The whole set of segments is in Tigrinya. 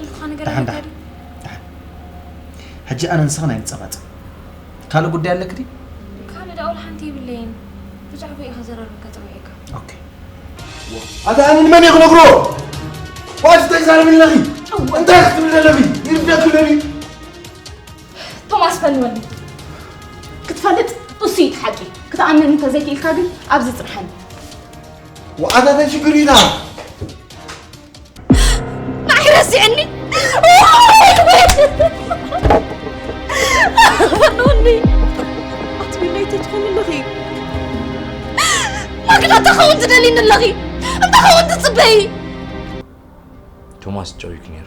ድልካ ነገር ደሓን፣ ደሓን። ኣይነገርካኒ? ደሓን። ሕጂ ኣነ ንስኽን ኣይንጸባጸብ። ካልእ ጉዳይ ኣለክ ድዩ? ካልእ ደኣ ወላ ሓንቲ የብለይን። ብዛዕባ ኢኻ ዘራርበካ ጸዊዐካ። ኦኬ። ኣታ ኣነ ንመን እየ ክነግሮ? ዋሽ እንታይ ዛረብ ኣለኺ? እንታይ ክትብል ኣለኺ? ይርዳክ ኣለኺ? ቶማስ ፈንወኒ። ክትፈልጥ እሱ እዩ እቲ ሓቂ። ክትኣምን እንተዘይክኢልካ ግን ኣብዚ ጽንሓኒ። ወኣታ እንታይ ሽግር እዩ ኢላ? ንዓይ ረሲዕኒ። ፈርዶኒ። ኣትቢለይ ተትኾኒ ኣለኺ። ማክዳ እንታይ ኸውን ትደልይኒ ኣለኺ? እንታይ ኸውን ትጽበዪ? ቶማስ ጨዊክ ነይሩ።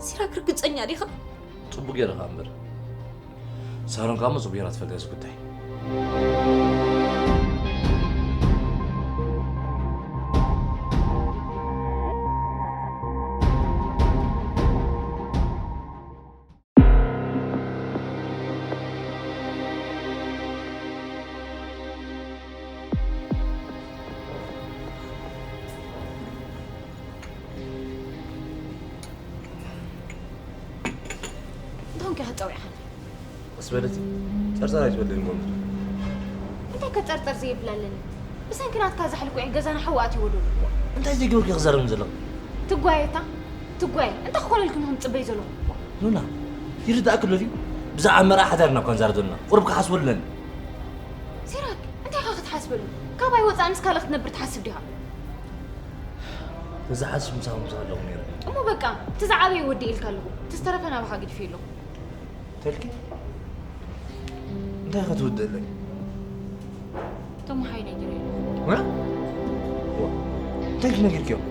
ሲራክ ርግጸኛ ዲኻ? ጽቡቅ ገይርኻ እምበር። ሳሮን ከኣ ጽቡቅ ገይራ ትፈልጥ እዚ ጉዳይ። እንታይ ኾንካ ኢኻ ጸዊዕኻኒ? ቀስ በለቲ፣ ጸርጸር ኣይትበለኒ እሞ። እንታይ ከ ጸርጸር ዘየብላለኒ? ብሰንኪ ናትካ ዛሕሊ ኩዒ ገዛና ሓዊ ኣትይዎ ዶ? እንታይ ዘይገበርኩ ኢኺ ክዛረብኒ ዘለኺ? ትጓየ እታ፣ ትጓየ። እንታይ ክኾነልኩም ኢኹም ትጽበዩ ዘለኹም? ሉና፣ ይርዳእኪ ኣሎ ድዩ? ብዛዕባ መርዓ ሓዳርና እኳ ንዛረብ ዘለና። ቁሩብ ክሓስበሉ ኣለኒ። ሲራክ፣ እንታይ ኢኻ ክትሓስበሉ? ካባይ ወጻእ ምስ ካልእ ክትነብር ትሓስብ ዲኻ? ተዝሓስብ ምሳኹም ምሳለኹ ነይረ። እሞ በቃ፣ እቲ ዝዓበየ ወዲእልካ ኣለኹ። እቲ ዝተረፈ ናባኻ ገዲፈ ኣለኹ። ተልኪ? እንታይ ኢኻ ትውድእለይ? ተምሓይ ነጊረዮ ኣለኹ። ዋ? ዋ? እንታይ ኢልኪ ነጊርክዮም?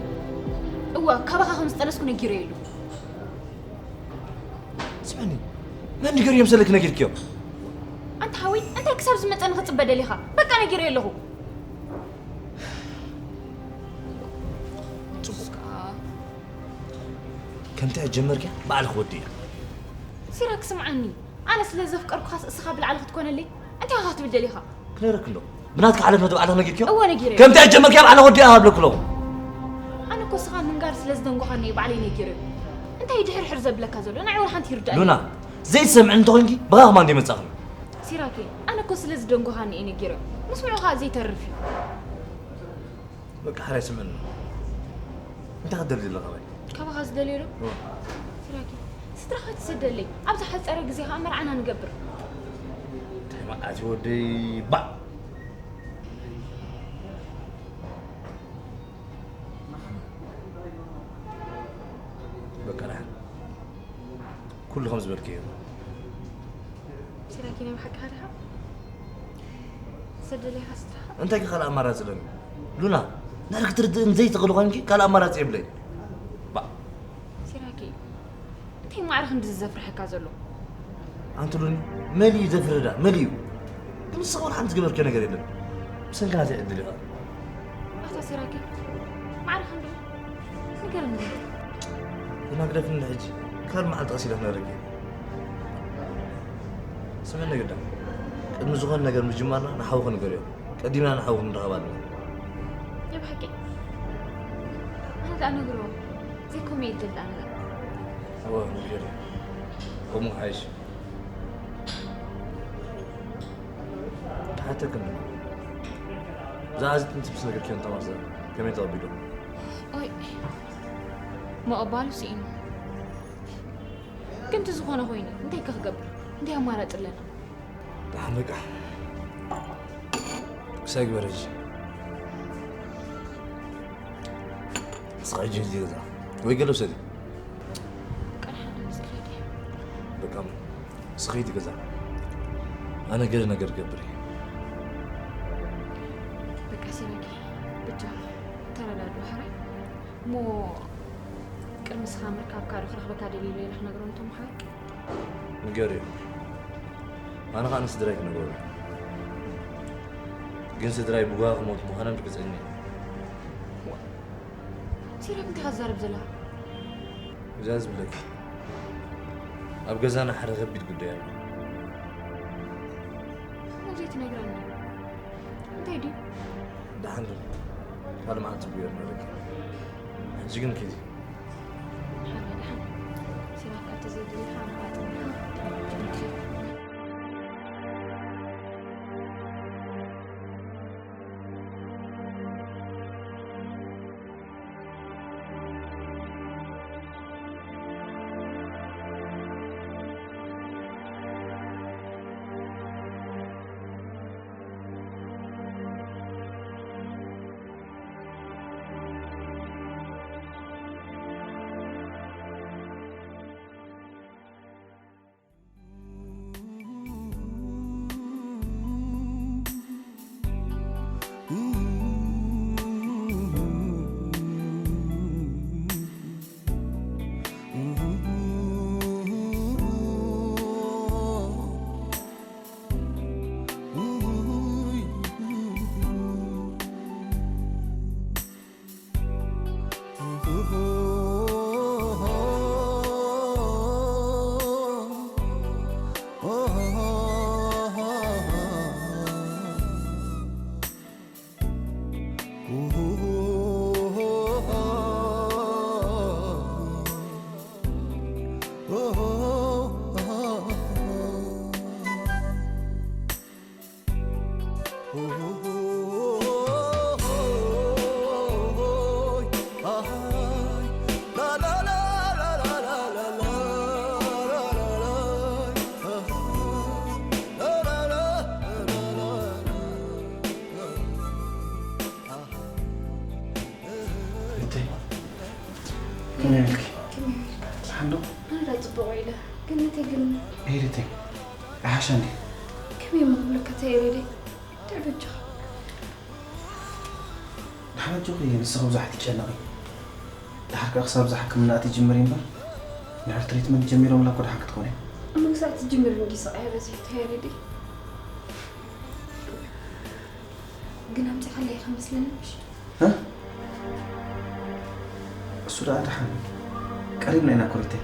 እወ፣ ካባኻ ከም ዝጠነስኩ ነጊረዮ ኣለኹ። ስምዕኒ፣ መን ንገርዮም ሰለኪ ነጊርክዮም? ኣንታ ሓወይ፣ እንታይ ክሳብ ዝመጸኒ ክጽበ ደሊኻ? በቃ ነጊረዮ ኣለኹ። ጽቡቕ። ከምቲ ኣጀመርክያ ባዕልኺ ወዲእያ። ሲራክ ስምዓኒ፣ ኣነ ስለ ዘፍቀርኩኻስ እስኻ ብላዕሊ ክትኮነለይ እንታይ ኢኻ ክትብል ደሊኻ? ክነግረኪ እንዶ፣ ብናትካ ሓላፍነት ባዕልኺ ነጊርክዮ? እወ ነጊረዮ። ከምቲ ኣጀመርክያ ባዕልኺ ወዲእያ እብለኪ ኣለኹ። ኣነ እኮ እስኻ ምንጋር ስለ ዝደንጎኻኒ እየ ባዕለይ ነጊረዮ። እንታይ እዩ ድሕርሕር ዘብለካ ዘሎ? ንዓይ ወላ ሓንቲ ይርዳእኒ። ሉና፣ ዘይትሰምዕኒ እንተኾይንኪ ብኻ ከማን ደይመጻእኽኒ። ሲራኬ፣ ኣነ እኮ ስለ ዝደንጎኻኒ እየ ነጊረዮ። ምስምዑ ኸኣ ዘይተርፍ እዩ። በቃ፣ ሓራይ ስምዕኒ። እንታይ ክትደሊ ዘለኻ ባይ? ካባኻ ዝደልዮ ዶ? እወ። ሲራኪ፣ ስድራኻ ትስደለይ። ኣብ ዝሓጸረ ግዜ ኸኣ መርዓና ንገብር። እንታይ መዓት እዩ ወደይ? ባእ! በቃ፣ ደሓን። ኩሉ ከም ዝበልክዮ። ሲራኪ፣ ናይ ብሓቂ ሃሪኻ? ሰደለይካ ስድራኻ? እንታይ ካልእ ኣማራጺ ኣለኒ? ሉና፣ ንዓይ ክትርድእን ዘይትኽእሊ ኮይንኪ ካልእ ኣማራጺ የብለይ። ባ። ሲራኪ፣ እንታይ ማዕረ ክንድዚ ዘፍርሐካ ዘሎ? ኣንቲ ሉኒ፣ መሊኡ ዘፍርዳ፣ መሊኡ። ግን ንስኻ ወላ ሓንቲ ዝገበርክዮ ነገር የለን። ብሰንኪ ናተይ ዕድል ኢኻ። ኣታ ሲራኪ፣ ማዕረ ክንደይ? ንገርኒ። ሉና ግደፍኒ ሕጂ። ካልእ መዓልቲ ቀስ ኢለ ክነግረኪ። ስምዕኒ ግዳ። ቅድሚ ዝኾነ ነገር ምጅማርና ንሓውኺ ንገርዮ። ቀዲምና ንሓውኺ ንራኸብ ኣለና። ናይ ብሓቂ? ኣነ ደኣ ነግሮ። ዘይከምኡ እየ ዝደሊ ኣነ ደኣ። እወ፣ ንገርዮ። ከምኡ ክሓይሽ። ክሓተክን። ብዛዕባ እዚ ጥንቲ ምስ ነገርክዮ ንቶማስ ከመይ ተቐቢሉ? ኦይ፣ ምቕባሉ ስኢኑ። ግን እቲ ዝኾነ ኮይኑ፣ እንታይ ከ ክገብር? እንታይ ኣማራጺ ኣለና? ደሓን በቃ። ክሳይ ግበር ሕጂ። ንስኻ ሕጂ ሂጂ ገዛ። ወይ ገለ ውሰዲ። በቃ፣ ንሓደ ምስ ከይደ። በቃ፣ ንስኺ ሂጂ ገዛ። ኣነ ገለ ነገር ክገብር እየ። በቃ፣ ሲራኪ፣ ብቻ ተረዳድኡ፣ ሕራይ። እሞ ቅድሚ ንስኻ ምርካብካ ዶ ክረኽበካ ደልዩ ኢለ ክነግሮ ንቶም ሓወይ? ንገርዮ። ኣነ ኸኣ ንስድራይ ክነግሮ እየ። ግን ስድራይ ብጓሂ ክሞቱ ምዃኖም ርግጸኛ እየ። ሲራክ፣ እንታይ ኢኻ ትዛረብ ዘለኻ? እዛ ዝብለኪ፣ ኣብ ገዛና ሓደ ከቢድ ጉዳይ ኣሎ። እሞ ዘይትነግረኒ? እንታይ ድዩ? ሓንቲ ካልእ መዓልቲ ጉየር ንረኪ። ሕጂ ግን ኪዲ። ሓመድሓን ሲራክ ኣቲ ዘድልኻ ንዓጥንካ። ሪተይ፣ ከመይ ኢልኪ? ከመይ ኢልካ? ደሓን ዶ? ኣነ ዳ ጽቡቕ ኢለ። ገነተይ ግን? ኣይ ሪተይ፣ ይሓሻ እንዴ? ከመይ እሞ ክብለካ ተየሪደይ? ድዕበጃኻ። ደሓን ኣጆኺ፣ ንስኺ ብዙሕ ኣይትጨነቒ። ደሓር ከኣ ክሳብ እዛ ሕክምና ትጅምሪ እምበር፣ ድሕሪ ትሪትመንት ጀሚሮምላ እኮ ደሓን ክትኮኒ። እሞ ክሳብ ትጅምር እንዲ ስቓይ በዚሑ ተየሪደይ። ግን ኣምጺኻለይ ኢኻ መስለኒ፣ ምሽ? እ? እሱ ደኣ ደሓን ቀሪብና ኢና እኮ ሪተይ።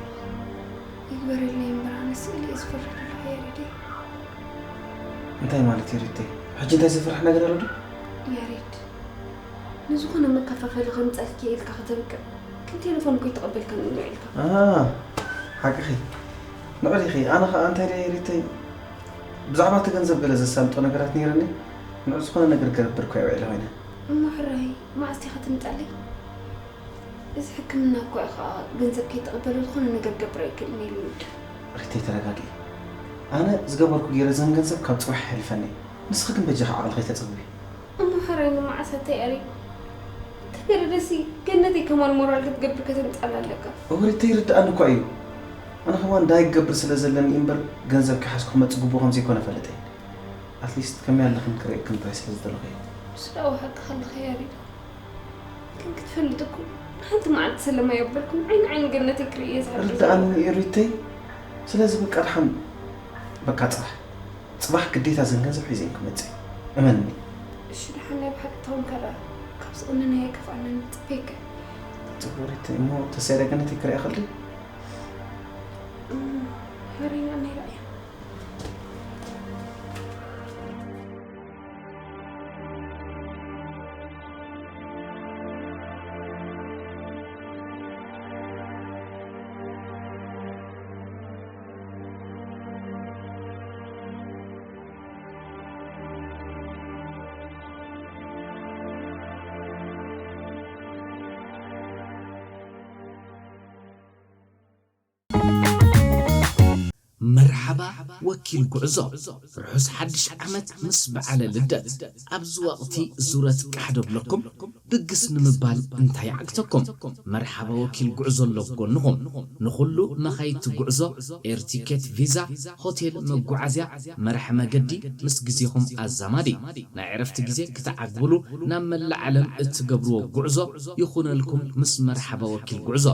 ይግበረለይ እምበር፣ ኣነ ስእሊ እየ ዝፈርሕ ዘለኹ፣ ያሬደይ። እንታይ ማለት እዩ ሪተይ? ሕጂ እንታይ ዘፍርሕ ነገር ኣሎ ድዩ? ያሬድ፣ ንዝኾነ መከፋፈሊ ከምጸልኪ ኢልካ ከተብቅዕ፣ ግን ቴሌፎን እኮ ኣይተቐበልካን ውዒልካ። አ፣ ሓቅኺ። ንቕሪኺ፣ ኣነ ኸኣ እንታይ ደኣ ሪተይ፣ ብዛዕባ እቲ ገንዘብ ገለ ዘሳልጦ ነገራት ነይረኒ፣ ንዑ ዝኾነ ነገር ገረብር እኮ እየ ውዒለ ኮይነ። እሞ ሕራይ፣ መዓስ ዲኻ ትምጻለይ? እዚ ሕክምና እኮ እዩ ኸኣ ገንዘብ ከይተቐበለ ዝኾነ ነገር ክገብር ኣይክእልን ኢሉ ይብል። ሪተይ ተረጋግኢ። ኣነ ዝገበርኩ ገይረ ዘን ገንዘብ ካብ ጽባሕ የሕልፈኒ። ንስኺ ግን በጃኺ ዓቕሊ ከይተጸብቢ። እሞ ሕራይ ንመዓስ ኣታ ያሬድ? ተገደደሲ ገነተይ ከማን ሞራል ክትገብር ከተምጻላ ኣለካ። እወ ሪተይ ይርድኣኒ እኳ እዩ። ኣነ ከማን ዳይ ክገብር ስለ ዘለኒ እምበር ገንዘብ ክሓዝ ክመጽእ ግቡእ ከም ዘይኮነ ፈልጥ እየ። ኣትሊስት ከመይ ኣለኽን ክርእየክን ጥራይ ስለ ዝደለኹ እየ። ንሱ ደኣ ሓቅኻ ኣለኻ ያሬድ። ግን ክትፈልጥ እኮ ንሓንቲ መዓልቲ ሰለማ የብልኩም። ዓይኒ ዓይኒ ገነተይ ክርኢ እየ ዝሓድር ርድኣኒ ዘለኹ። እዩ ሪተይ። ስለዚ በቃ ደሓን በቃ ጽባሕ፣ ጽባሕ ግዴታ ዘን ገንዘብ ሒዘን ክመጽእ እየ። እመንኒ። እሺ ደሓን ናይ ብሓቂ ተኾንካ ደኣ ካብ ዝቕንናዮ ኣይከፍኣንን። ጽበየካ። ጽቡቕ ሪተይ። እሞ ተሰይረ ገነተይ ክርእያ ከልዲ? እም፣ ሕራይ ንዓይ ርኣያ። መርሓባ ወኪል ጉዕዞ፣ ርሑስ ሓድሽ ዓመት ምስ በዓለ ልደት። ኣብዚ ወቕቲ ዙረት ቃሕ ዶ ብለኩም? ድግስ ንምባል እንታይ ይዓግተኩም? መርሓባ ወኪል ጉዕዞ ኣሎ ኣብ ጎንኹም። ንኹሉ መኻይድቲ ጉዕዞ፣ ኤር ቲኬት፣ ቪዛ፣ ሆቴል፣ መጓዓዝያ፣ መራሒ መገዲ፣ ምስ ግዜኹም ኣዛማዲ። ናይ ዕረፍቲ ግዜ ክትዓግብሉ ናብ መላእ ዓለም እትገብርዎ ጉዕዞ ይኹነልኩም ምስ መርሓባ ወኪል ጉዕዞ።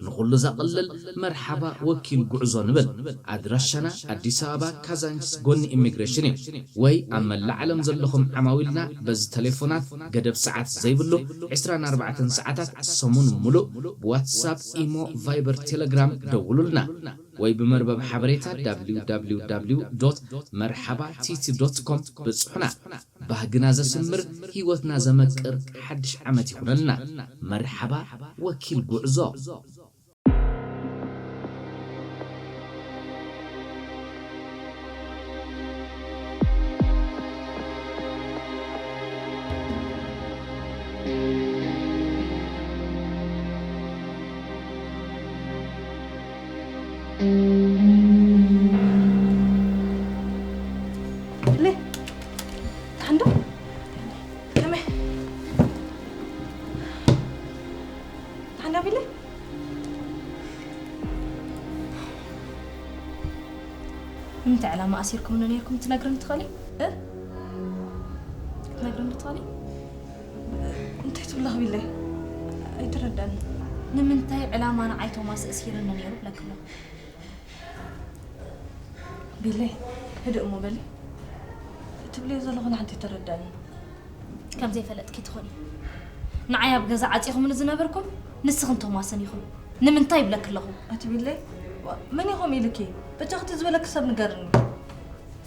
ንኹሉ ዘቕልል መርሓባ ወኪል ጉዕዞ ንብል። ኣድራሻና ኣዲስ ኣበባ ካዛንችስ ጎኒ ኢሚግሬሽን እዩ። ወይ ኣብ መላእ ዓለም ዘለኹም ዓማዊልና በዚ ተሌፎናት ገደብ ሰዓት ዘይብሉ ዕስራን ኣርባዕተን ሰዓታት ሰሙን ሙሉእ ብዋትሳፕ፣ ኢሞ፣ ቫይበር፣ ቴሌግራም ደውሉልና። ወይ ብመርበብ ሓበሬታ www መርሓባ ቲቲ ዶት ኮም በጽሑና። ባህግና ዘስምር፣ ህይወትና ዘመቅር ሓድሽ ዓመት ይኹነልና። መርሓባ ወኪል ጉዕዞ። ለ ታንዶ ከመይ ታንዶ ቢለ ንምንታይ ዕላማ ኣሲርኩምኒ ነይርኩም ትነግርኒ ትኽእሊ? እ? ክትነግርኒ ትኽእሊ? እንታይ ትብላ ቢለ? ኣይተረዳኒ። ንምንታይ ዕላማ ንዓይ ቶማስ እሲርኒ ነይሩ ብለክሎ? ቢለ፣ ህድእ እሞ በሊ። ትብልዮ ዘለኹ ንሓንቲ ኣይተረዳኒ። ከም ዘይፈለጥኪ ትኾኒ። ንዓይ ኣብ ገዛ ዓጺኹምኒ ዝነበርኩም ንስኽን ቶማስን ኢኹም። ንምንታይ ይብለኪ ኣለኹ? ኣቲ ቢለይ፣ ዋ፣ መን ኢኹም ኢልኪ? በጃኺ እቲ ዝበለኪ ሰብ ንገርኒ።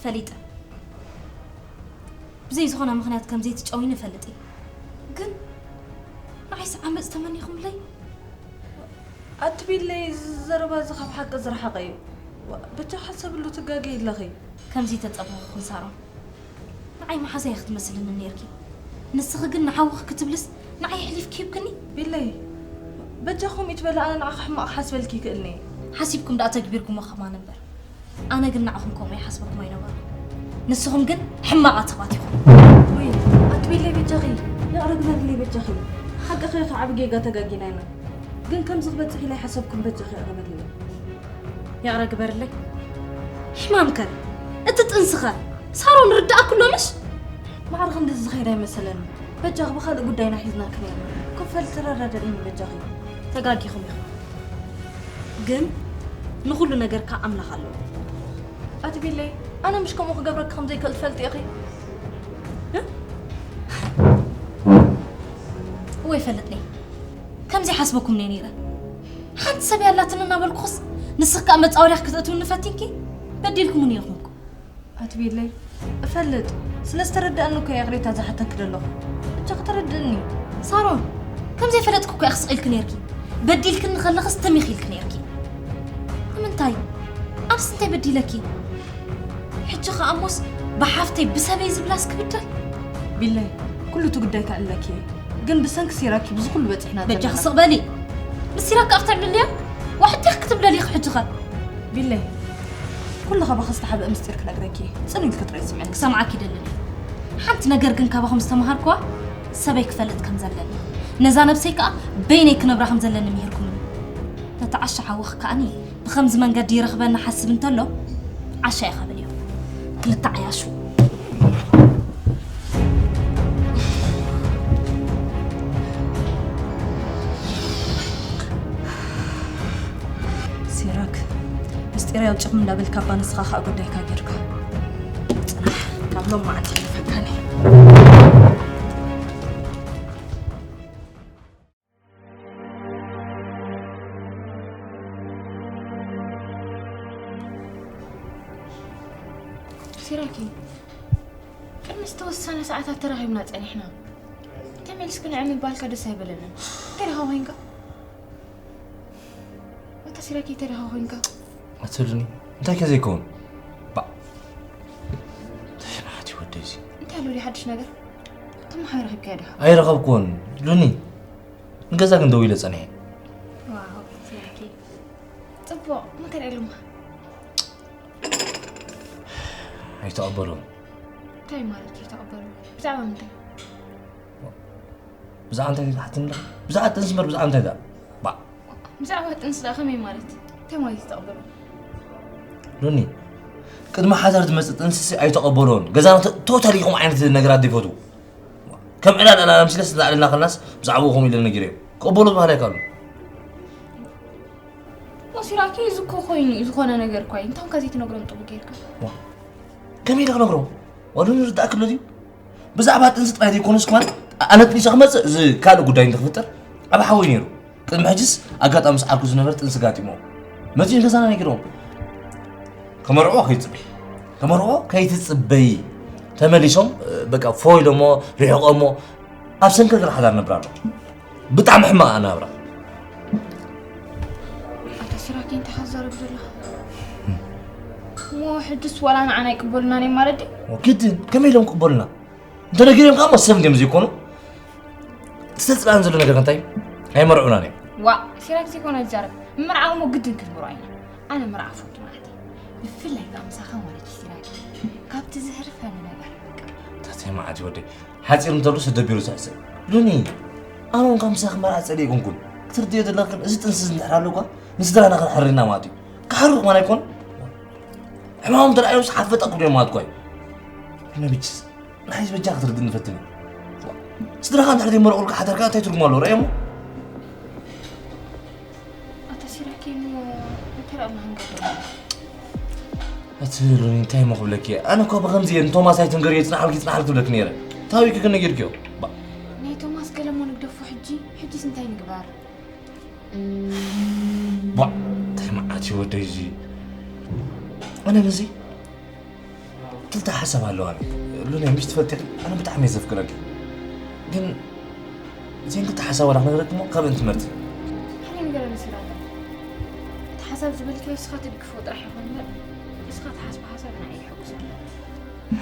ፈሊጠ። ብዘይ ዝኾነ ምኽንያት ከም ዘይትጨውይኒ እፈልጥ እየ። ግን ንዓይስ ዓመጽ ተመኒኹምለይ? ኣቲ ቢለይ፣ እዚ ዘረባ እዚ ካብ ሓቂ ዝረሓቐ እዩ። ዋ፣ በጃኺ ሕሰብሉ፣ ትጋገዪ ኣለኺ። ከምዚ ተጸበኹኽን ሳሮን። ንዓይ መሓዛይ ክትመስልኒ ነይርኪ። ንስኺ ግን ንሓውኺ ክትብልስ ንዓይ ኣሕሊፍኪ ሂብክኒ። ቢለይ፣ በጃኹም ይትበላ ኣነ ንዓኺ ሕማቕ ክሓስበልኪ ይክእልኒ። ሓሲብኩም ደኣ ተግቢርኩሞ ከማን እምበር። ኣነ ግን ንዓኹም ከምኡ ይሓስበኩም ኣይነበርኩ። ንስኹም ግን ሕማቓት ሰባት ኢኹም። ወይ ኣቲ ቢለይ በጃኺ፣ ይቕረ ግበርለይ በጃኺ። ሓቅኺ ኢኺ፣ ዓቢ ጌጋ ተጋጊና ኢና። ግን ከምዚ ክበጽሕ ኢለ ኣይሓሰብኩን፣ በጃኺ ይቕረ በልለይ። ይቕረ ግበርለይ። ሕማምከ እቲ ጥንስኸ ሳሮን ርዳእኩ ኣሎ ምሽ? ማዕረ ክንድዚ ዝኸይድ ኣይመሰለኒ። በጃኺ ብኻልእ ጉዳይና ሒዝናኪ ነይርና። ክፈል ተረዳድእኒ በጃኺ። ተጋጊኹም ኢኹም። ግን ንኹሉ ነገርካ ኣምላኽ ኣለዎ። ኣቲ ቢለይ፣ ኣነ ምሽ ከምኡ ክገብረኪ ከም ዘይክእል ትፈልጢ ኢኺ። እወ ይፈልጥ ነይ። ከምዚ ሓስበኩም ነይ ነይረ። ሓንቲ ሰብ ያላትን እናበልኩኽስ ንስኽ ከኣ መጻወድያ ክትእትውኒ ፈቲንኪ። በዲልኩምኒ ኢኹም እኮ። ኣቲ ቢለይ፣ እፈልጥ። ስለ ዝተረዳእኒ እኮ እየ ይቕሬታ ዝሓተኪ ዘለኹ። እጃ ከተረድእኒ። ሳሮን፣ ከም ዘይፈለጥኩ እኮ እየ ክስቕ ኢልኪ ነይርኪ። በዲልክኒ ከለኽስ ትም ኢኺ ኢልኪ ነይርኪ። ንምንታይ? ኣነስ እንታይ በዲለኪ? ሕጂ ኸኣ እሞስ ብሓፍተይ ብሰበይ ዝብላስ ክብደል? ቢለይ፣ ኩሉ እቲ ጉዳይ ከዕልለኪ እየ። ግን ብሰንኪ ሲራክ እዩ ብዚ ኩሉ በጺሕና በጃኺ ዘለና። ስቕ በሊ። ንሲራክ ከኣ ክተዕልልያ? ዋሕቲ ክትብለሊ ኢኺ ሕጂ ኸ? ቢለይ፣ ኩሉ ካባኺ ዝተሓብአ ምስጢር ክነግረኪ እየ። ጽን ኢልኪ ጥራይ ስምዕኒ። ክሰምዓኪ ይደልን እየ። ሓንቲ ነገር ግን ካባኹም ዝተምሃርኩዋ፣ ሰበይ ክፈልጥ ከም ዘለኒ፣ ነዛ ነብሰይ ከኣ በይነይ ክነብራ ከም ዘለኒ ምሂርኩምኒ። ነቲ ዓሻ ሓውኺ ከኣኒ ብኸምዚ መንገዲ ይረኽበኒ ሓስብ እንተሎ፣ ዓሻ ኢኻ በልዮ። ክልተ ዓያሹ። ሲራክ፣ ምስጢረይ ኣውጺኹም እንዳበልካ እባ ንስኻ ኸኣ ጉዳይካ ጌርካ። ጽናሕ፣ ካብ ሎም መዓልቲ ከይፈካኒ። ሲራኪ፣ ቅድሚ ዝተወሰነ ሰዓታት ተራኺብና ጸኒሕና። ተመሊስኪ ንዒ ምባልካ ደስ ኣይበለንን። እንታይ ደኻ ኮይንካ? ኣታ ሲራኪ፣ እንታይ ደኻ ኮይንካ? ኣትብልኒ። እንታይ ከ ዘይከውን? ባ-፣ ተሸናሓት እዩ ወደይ እዚ። እንታይ ኣሎ ድዩ ሓድሽ ነገር? ተመሓይ ረኺብካዮ ዲኻ? ኣይረኸብኩዎን። ሉኒ፣ ንገዛ ግን ደው ኢለ ጸኒሐ። ዋው፣ ሲራኪ። ጽቡቕ፣ እሞ እንታይ ደኣ ኢሎምኻ? ኣይተቐበሉን። እንታይ ማለት ኣይተቐበሉን? ብዛዕባ ምንታይ? ብዛዕባ እንታይ ትሓትኒ ኣለኺ? ብዛዕባ ጥንሲ እምበር ብዛዕባ እንታይ ደኣ? ባ-፣ ብዛዕባ ጥንሲ ደኣ ከመይ ማለት? እንታይ ማለት ኣይተቐበሉን? ሉኒ፣ ቅድሚ ሓዳር ዝመጽእ ጥንስሲ ኣይተቐበሎን። ገዛና ቶ-፣ ቶታሊ ከምኡ ዓይነት ነገራት ዘይፈትዉ። ከም ዕላል ዕላል ኣምሲለስ እናዕለልና ከለናስ ብዛዕባኡ ከምኡ ኢለ ነጊረዮም። ክቕበሎ ዝበሃል ኣይከኣሉን። ሞ ሲራኪ፣ እዚ እኮ ኮይኑ እዩ፣ ዝኾነ ነገር እኮ እዩ። እንታይ ኮንካ ዘይትነግሮም ጽቡቕ ጌርካ? ዋ፣ ከመይ ኢለ ክነግሮም? ዋሉ ንርዳእ ክሎ ድዩ? ብዛዕባ ጥንሲ ጥራይ ዘይኮነስ ከማን ኣነ ጥኒሰ ክመጽእ እዚ ካልእ ጉዳይ እንተክፍጠር ዓቢ ሓወይ ነይሩ። ቅድሚ ሕጅስ ኣጋጣሚ ምስ ዓርኩ ዝነበረ ጥንሲ ጋጢሞ መጺኡ ንገዛና ነጊሮም። ከመርዕዎ ከይትጽበይ፣ ከመርዕዎ ከይትጽበይ። ተመሊሶም በቃ ፎይ ኢሎሞ ርሕቆሞ ኣብ ሰንከርክር ሓዳር ነብራ ኣሎ። ብጣዕሚ ሕማቕ ናብራ። ኣታ ሲራኪ እንታይ ሓዛረብ ዘለኻ? እሞ ሕጅስ ዋላ ንዓና ይቅበሉና ናይ ማለት ድዩ? ግድን ከመይ ኢሎም ቅበሉና? እንተነጊሮም ከዓ ሞ ሰብ እንዲዮም ዘይኮኑ። እቲ ተፅላን ዘሎ ነገር እንታይ? ኣይመርዑናን እዮም። ዋ ሲራክ ዘይኮነ ዝዛረብ ምርዓው ሞ ግድን ክትምሮ ኣይና። ኣነ ምርዓ ፈቱ ማለት እዩ። ብፍላይ ከዓ ምሳኻ ማለት እዩ ሲራክ። ካብቲ ዝህርፈኒ ነገር በቃ። ታተይ መዓት ወደይ ሓፂር እንተሉ ሰደቢሩ ዝሕስብ ሉኒ። ኣነ እውን ካብ ምሳኺ መርዓ ፀሊእ ይኮንኩን። ክትርድዮ ዘለኽን እዚ ጥንስስ እንድሕር ኣሎ እኳ ንስድራና ክንሕርና ማለት እዩ። ክሓርቕ ማን ኣይኮን? ሕማሞም ተረኣዮም ሓፈጠ ክብሉ እዮም ማለት እኳ እዩ። ነብችስ ናይ በጃ ክትርድእ ንፈትን እዩ። ስድራኻ እንድሕር ዘይመረቑልካ ሓዳርካ እንታይ ትርጉም ኣለዎ? ረኣዮሞ። ኣታ ሲራኪ እሞ እንታይ ደኣ ክንገብር? ኣቲ ሉኒ እንታይ እሞ ክብለኪ እየ? ኣነ እኮ ብኸምዚ እየ ንቶማስ ኣይትንገርዮ ይጽናሓልኪ ይጽናሓልኪ ትብለኪ ነይረ። ታዊኪ ግን ነጊርክዮ። ባ- ናይ ቶማስ ገለሞ ንግደፎ ሕጂ። ሕጂስ እንታይ ንግባር? ቧዕ እንታይ መዓት እዩ ወደይ እዚ። ኣነ ነዚ ክልተ ሓሳብ ኣለዋኒ። ሉኒ ምሽ ትፈልጢ ኣነ ብጣዕሚ እየ ዘፍቅረኪ። ግን እዚን ክልተ ሓሳብ ዋላ ክነግረኪ እሞ ካብ እንትመርፂ። ሓኒ ንገረኒ ሲራክ። እቲ ሓሳብ ዝበልካዮ ንስኻ ትድግፎ ጥራሕ ይኹን እምበር ንስኻ ትሓስቦ ሓሳብ ንዓይ የሐጉሰኒ።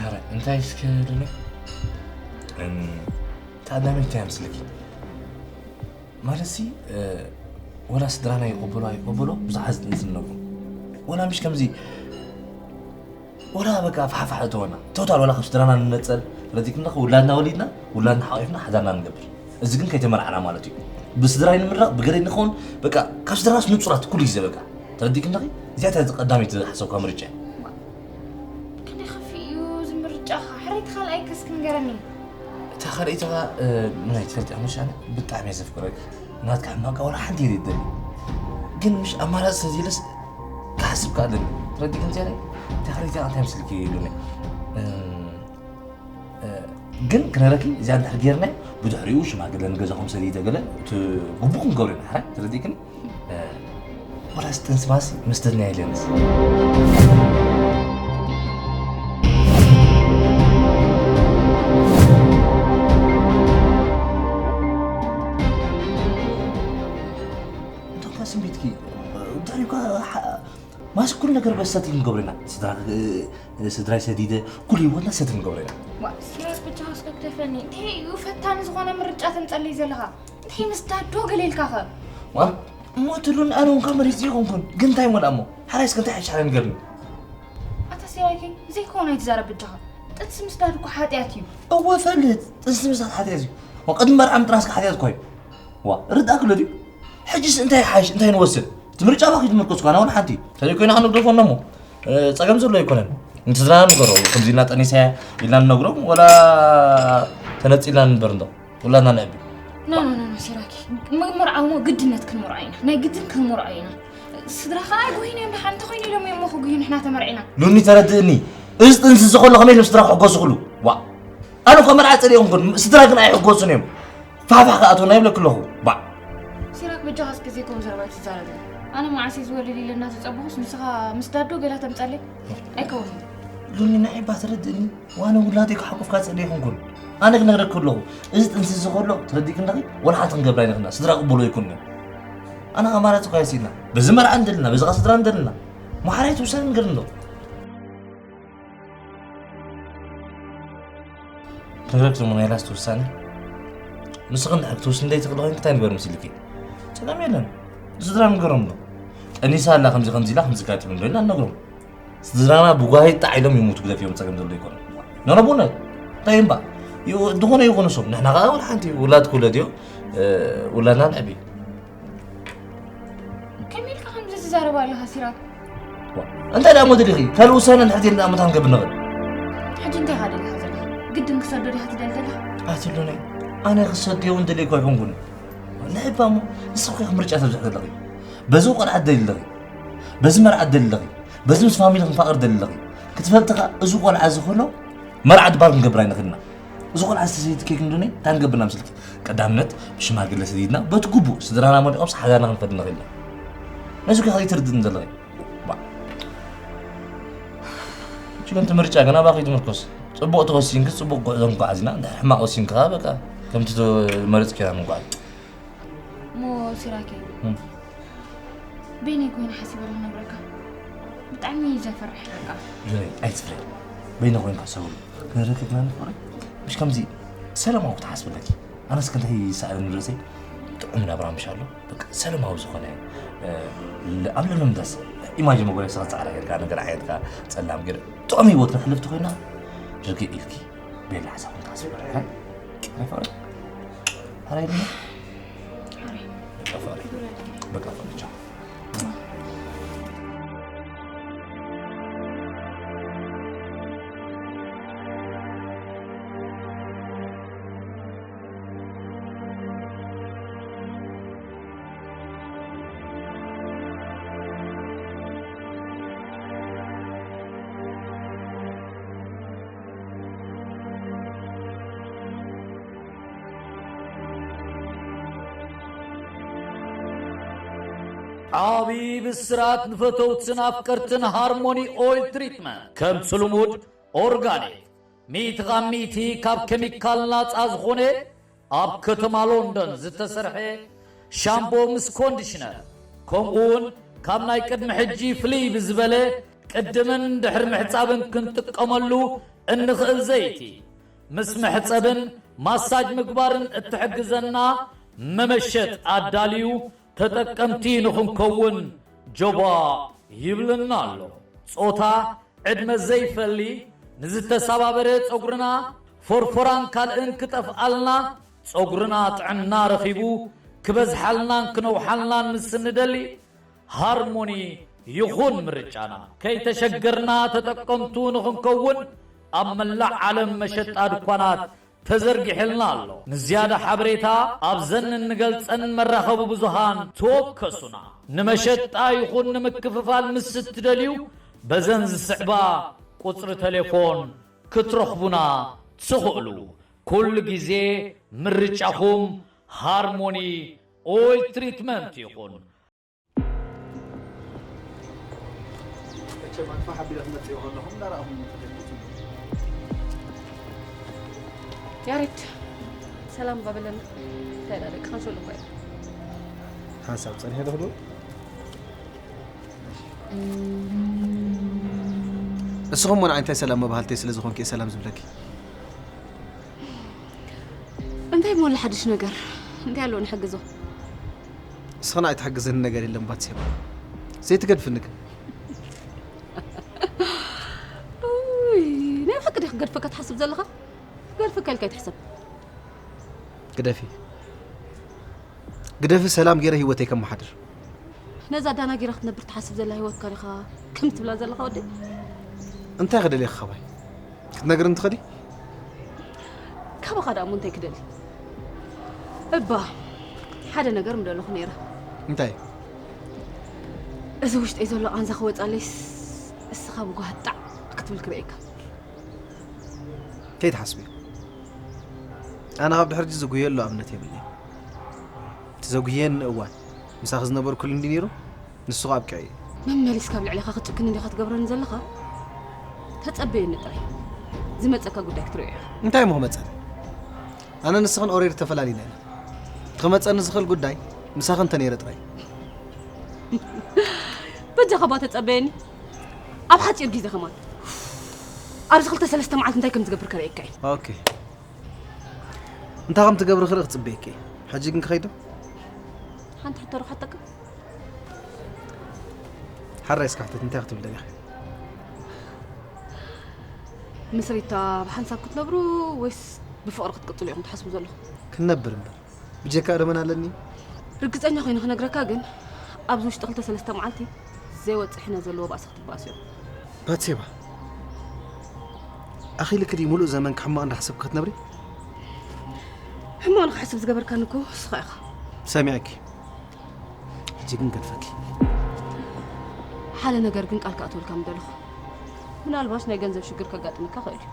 ሐረ እንታይ እስከ ሉኒ እም፣ ተቐዳማይ እንታይ ኣምስልኪ? ማለትሲ እ፣ ወላ ስድራና ይቐበሎ ኣይቀበሎ ብዙሓት ዝጥንስ ኣለኩም። ወላ ምሽ ከምዚ ወላ በቃ ፋሕፋሕ እተወና ቶታል ወላ ካብ ስድራና ንነፀል ረዲክና ውላድና ወሊድና ውላድና ሓቂፍና ሓዳርና ንገብር። እዚ ግን ከይተመርዓና ማለት እዩ። ብስድራይ ንምርዳቕ ብገደይ ንኸውን በቃ ካብ ስድራናስ ንፁራት ኩሉ ግዜ በቃ ተረዲክና። እዚኣ እታ ቀዳመይቲ ዝሓሰብካ ምርጫ እያ። ክንደይ ከፊእ እዩ እዚ ምርጫኻ? ሕራይ እቲ ካልኣይ ከ እስኪ ንገረኒ። እታ ካልኣይቲ ኸኣ ምናይ ትፈልጢ ምሽ ኣነ ብጣዕሚ እየ ዘፍቅረኪ። ናትካ ሕማቕ ዋላ ሓንቲ እየ ዘይደሊ። ግን ምሽ ኣማራፂ ተዘይለስ ክሓስብ ከኣ ኣለኒ። ተረዲእክን ዝያዳይ? እታ ካልኣይቲ እንታይ ምስልኪ ኢሉኒ። ግን ክነረኪ እዚኣ እንድሕር ጌርና ብድሕሪኡ ሽማግለ ንገዛኹም ሰዲደ ገለ እቲ ግቡእ ክንገብሮ ኢና። ሕራይ ተረዲእክኒ? ወላስ ጥንስባሲ መስተኛ የለንስ። እንተኳ ስምቢትኪ ድሕሪኳ ማስ ኩሉ ነገር በሰት ንገብረና ስድራ ስድራይ ሰዲደ ኩሉ ህይወትና ሰት ንገብረና። ዋ ሲራክ ብቻ ስለ ክደፈኒ እንታይ እዩ ፈታኒ ዝኾነ ምርጫ ተምፀለይ ዘለኻ? እንታይ ምስ ዳዶ ገለ ኢልካ ኸ? ዋ እሞ ትሉን ኣነ እውን ካብ መሪፅ ይኾንኩን ግን እንታይ ሞላ እሞ ሓራይ እስከ እንታይ ሓሻረ ንገርኒ። ኣታ ሲራይከይ ዘይኮነ ኣይትዛረብ ብጃኻ። ጥንሲ ምስዳድ እኮ ሓጢኣት እዩ። እወ ፈልጥ ጥንሲ ምስዳድ ሓጢኣት እዩ። ወቅድሚ መርዓ ምጥናስካ ሓጢኣት እኮ እዩ። ዋ ርዳእ ክሎ ድዩ? ሕጅስ እንታይ ሓይሽ እንታይ ንወስድ? እቲ ምርጫ ባኺ ትምርኮስ ኳና እውን ሓንቲ ተዘይኮይና ከነግደፎ እሞ ጸገም ዘሎ ኣይኮነን። ንስድራና ንገሮ ከምዚ ኢልና ጠኒሳ እያ ኢልና ንነግሮም ወላ ተነጺልና ንንበር እንዶ ውላድና ንዕቢ። ኖ ኖ ኖ ኖ ሲራኪ ምርዓው እሞ ግድነት ክንምርዖ ኢና። ናይ ግድን ክንምርዖ ኢና። ስድራ ከኣ ኣይጉሂን እዮም ደሓን እንተኾይኑ ኢሎም እዮም እሞ ክጉሂ ንሕና ተመርዒና። ሉኒ ተረድእኒ። እዚ ጥንሲ እዚ ከሎ ከመይ ኢሎም ስድራ ክሕጎሱ ክሉ? ዋ ኣነ እኮ መርዓ ጸሊኦም ኩን ስድራ ግን ኣይሕጎሱን እዮም። ፋፋ ከኣትወና ይብለክ ኣለኹ። ባዕ ሲራክ በጃኻ እስከ ዘይከውን ዘረባ ኣይትዛረብ። ኣነ መዓስ እየ ዝወልድ ኢለ እናተጸበኹስ ንስኻ ምስ ዳዶ ገላ ተምጻለይ ኣይከውንን። ሉኒ ንዓይ እባ ተረድእኒ። ዋነ ውላደይ ክሓቁፍካ ጸሊእ ይኹንኩን ኣነ ክነግረክ ኣለኹ። እዚ ጥንሲ እዚ ከሎ ተረዲእክ ኣለኺ ወላ ሓንቲ ክንገብራ ኣይንኽና ስድራ ቅበሎ ይኩን። ኣነ ኣማራጺ እኳ የሲድና በዚ መርዓ እንደልና በዚ ስድራ እንደልና መሓራይ ትውሳነ ነገር እንዶ። ክነግረክ ዝሞ ናይ ላስት ውሳነ ንስኺ እንድሕር ክትውስን ዘይትኽእሊ ኮይንኪ እንታይ ንግበር መሲልኪ? ጸገም የለን። ንስድራ ንገሮም ዶ? ጠኒሳ ኣላ ከምዚ ከምዚ ኢላ ከምዚ ጋጢሙ ዶ ኢልና ንነግሮም። ስድራና ብጓሂ ጣዕ ኢሎም ይሙቱ ግደፍ እዮም ጸገም ዘሎ ይኮነ። ኖኖ ብእውነት እንታይ እምባ ድኾነ ይኹኑ ሶም ንሕና ኸዓ ወላ ሓንቲ ውላድ ክውለድ እዮ ውላድና ንዕቢ። ከመይ ኢልካ ከምዚ ትዛረብ ኣለኻ ሲራክ? እንታይ ደኣ እሞ ደሊኺ? ካልእ ውሳነ እንድሕር ዘይልና እሞ እንታይ ክንገብር ንኽእል? ሕጂ እንታይ ኢኻ ደሊኻ ዘለኻ? ግድን ክሰዶ ዲኻ ትደሊ ዘለኻ? ኣትሉኒ ኣነ ክሰድዮ እውን ደልየኩ ኣይኮንኩን። ንሕባ እሞ ንስኺ ኢኺ ምርጫ ተብዝሒ ዘለኺ። በዚ ቆልዓ ትደሊ ኣለኺ፣ በዚ መርዓ ትደሊ ኣለኺ፣ በዚ ምስ ፋሚሊ ክንፋቐር ትደሊ ኣለኺ። ክትፈልጢ ኸኣ እዚ ቆልዓ እዚ ከሎ መርዓ ድባል ክንገብር ኣይንኽእልና። እዚ ቆልዓ ዝተሰይት ኬክ እንድነ እንታይ ንገብር ኢና ምስልኪ? ቀዳምነት ብሽማግለ ሰዲድና በቲ ግቡእ ስድራና መሊቖምስ ሓዳርና ክንፈዲ ንኽእል ኢና። ነዚ እኮ ኢኺ ዘይትርድእኒ ዘለኺ። ባ- ከምቲ ምርጫ ግን ኣባኺ ትምርኮስ። ጽቡቕ ተወሲንኪ ጽቡቕ ጉዕዞ ንጓዓዝ ኢና፣ እንድሕር ሕማቕ ወሲንኪ ከኣ በቃ ከምቲ ዝመረጽክዮ ኢና ንጓዓዝ። እሞ ሲራኬ፣ እም። በይነይ ኮይነ ሓሲበ ዶ ክነግረካ? ብጣዕሚ እዩ ዘፈርሕ በቃ። ጆይ፣ ኣይትፍርሒ። በይነ ኮይንካ ሰብሉ። ክንረክብ ኢና ንፍቕሪ። ምሽ ከምዚ ሰላማዊ ክትሓስቢ ኣለኪ። ኣነስ ክንደይ ይሰኣለኒ ርእሰይ። ጥዑም ናብራ ምሽ ኣሎ። በቃ ሰላማዊ ዝኾነ፣ እ፣ ል-፣ ኣብ ለምለም ዳስ ኢማጅን መጎረብ ሰኸ ጻዕዳ ጌርካ፣ ነገር ዓይነትካ ጸላም ገይረ ጥዑም ህይወት ነሕልፍ ተኾይና፣ ርግእ ኢልኪ ቤላ ሓሳብ ንካስብ። ሃይ? ሃይ ፍቕሪ? ሃራይ ድማ? በቃ ፍቕሪ። በቃ ፍቕሪ፣ ቻው። ዓቢ ብስራት ንፈተውትን ኣፍቀርትን ሃርሞኒ ኦይል ትሪትመንት። ከምቲ ልሙድ ኦርጋኒክ፣ ሚእቲ ካብ ሚእቲ ካብ ኬሚካል ናጻ ዝኾነ ኣብ ከተማ ሎንደን ዝተሰርሐ ሻምፖ ምስ ኮንዲሽነር፣ ከምኡውን ካብ ናይ ቅድሚ ሕጂ ፍልይ ብዝበለ ቅድምን ድሕሪ ምሕጻብን ክንጥቀመሉ እንኽእል ዘይቲ፣ ምስ መሕጸብን ማሳጅ ምግባርን እትሕግዘና መመሸጥ ኣዳልዩ ተጠቀምቲ ንኽንከውን ጆባ ይብለና ኣሎ። ጾታ፣ ዕድመ ዘይፈሊ፣ ንዝተሰባበረ ጸጉርና፣ ፎርፎራን ካልእን ክጠፍኣልና፣ ጸጉርና ጥዕና ረኺቡ ክበዝሓልናን ክነውሓልናን ምስ እንደሊ፣ ሃርሞኒ ይኹን ምርጫና። ከይተሸገርና ተጠቀምቱ ንኽንከውን ኣብ መላእ ዓለም መሸጣ ድኳናት ተዘርጊሕልና ኣሎ። ንዝያዳ ሓበሬታ ኣብዘን እንገልጸን መራኸቢ ብዙሃን ተወከሱና። ንመሸጣ ይኹን ንምክፍፋል ምስ እትደልዩ በዘን ዝስዕባ ቁጽሪ ቴሌፎን ክትረኽቡና ትኽእሉ። ኩሉ ግዜ ምርጫኹም ሃርሞኒ ኦይል ትሪትመንት ይኹን። መቸም ኣጥፋሕ ኣቢለ ክመጽእ ከለኹም እናረኣኹም ተደንግጹ። ያሬድ፣ ሰላም ባበለና። እንታይ ደኣ ደቂ ካንሸሎ እኮ እየ። ሓንሳብ ጸኒሐ ዶ ክድውል? እስኹም ሞን ዓይነታይ ሰላም መባህልተይ ስለ ዝኾንኪ እየ ሰላም ዝብለኪ። እንታይ ሞላ ሓድሽ ነገር? እንታይ ኣለዎ ንሕግዞ? እስኽን ኣይትሕግዝኒ ነገር የለን ባትሴባ። ዘይትገድፍኒ ግን። ኡይ፣ ናይ ብሓቂ ድዩ ክገድፈካ ትሓስብ ዘለኻ? ክገድፈካ ኢልካ ኣይትሕሰብ። ግደፊ። ግደፊ፣ ሰላም ገይረ ህይወተይ ከመሓድር። ነዛ ኣዳናጊራ ክትነብር ትሓስብ ዘላ ህይወትካ ዲኻ ከም ትብላ ዘለኻ ወደይ? እንታይ ክደልየኺ ካባይ? ክትነግርኒ ትኽእሊ? ካባኻ ደኣ እሞ እንታይ ክደሊ? እባ፣ ሓደ ነገር ምደለኹ ነይረ። እንታይ? እዚ ውሽጠይ ዘሎ ቃንዛ ክወጻለይስ፣ እስኻ ብጓህጣዕ ክትብል ክርእየካ። ከይትሓስቢ። ኣነ ካብ ድሕሪት ዝጉየሉ እምነት የብለይን። እቲ ዘጉየኒ እዋን ምሳኺ ዝነበርኩሉ እንዲ ነይሩ፣ ንሱ ኸኣ ኣብቂዑ እዩ። መመሊስካ ኣብ ልዕሌኻ ክጭክን እንዲኻ ትገብረኒ ዘለኻ? ተጸበየኒ ጥራይ። ዝመጸካ ጉዳይ ክትርእዮ ኢኻ። እንታይ እሞ ክመጸኒ? ኣነ ንስኽን ኦሬዲ ተፈላሊና ኢና። ክመጸኒ ዝኽእል ጉዳይ ምሳኺ እንተ ነይረ ጥራይ። በጃኻ እባ ተጸበየኒ። ኣብ ሓጺር ግዜ ከማን። ኣብዚ ክልተ ሰለስተ መዓልቲ እንታይ ከም ዝገብር ከርእየካ እየ። ኦኬ። እንታይ ከም ትገብሪ ክርኢ ክጽበየኪ እየ። ሕጂ ግን ክኸይድ ዶ? ሓንቲ ሕቶ ዶ ክሓተካ? ሓራይ እስከ ሕተት፣ እንታይ ክትብል ደሊኺ? ምስ ሪታ ብሓንሳብ ክትነብሩ ወይስ ብፍቕሪ ክትቅጽሉ ኢኹም ትሓስቡ ዘለኹም? ክንነብር እምበር። ብጀካ ዶ መን ኣለኒ? ርግጸኛ ኮይነ ክነግረካ ግን፣ ኣብዚ ውሽጢ ክልተ ሰለስተ መዓልቲ ዘይወጽእ ሕነ ዘለዎ ባእሲ ክትባእሱ ኢኹም። ባትሴባ፣ ኣኺልኪ ድዩ ምሉእ ዘመንኪ ሕማቕ እንዳሓሰብኪ ክትነብሪ? ሕማቕ ንኽሕስብ ዝገበርካኒ እኮ ንስኻ ኢኻ። ሰሚዐኪ። ሕጂ ግን ገድፈኪ። ሓደ ነገር ግን ቃል ክኣትወልካ ምደለኹ። ምናልባሽ ናይ ገንዘብ ሽግር ከጋጥመካ ይኽእል እዩ።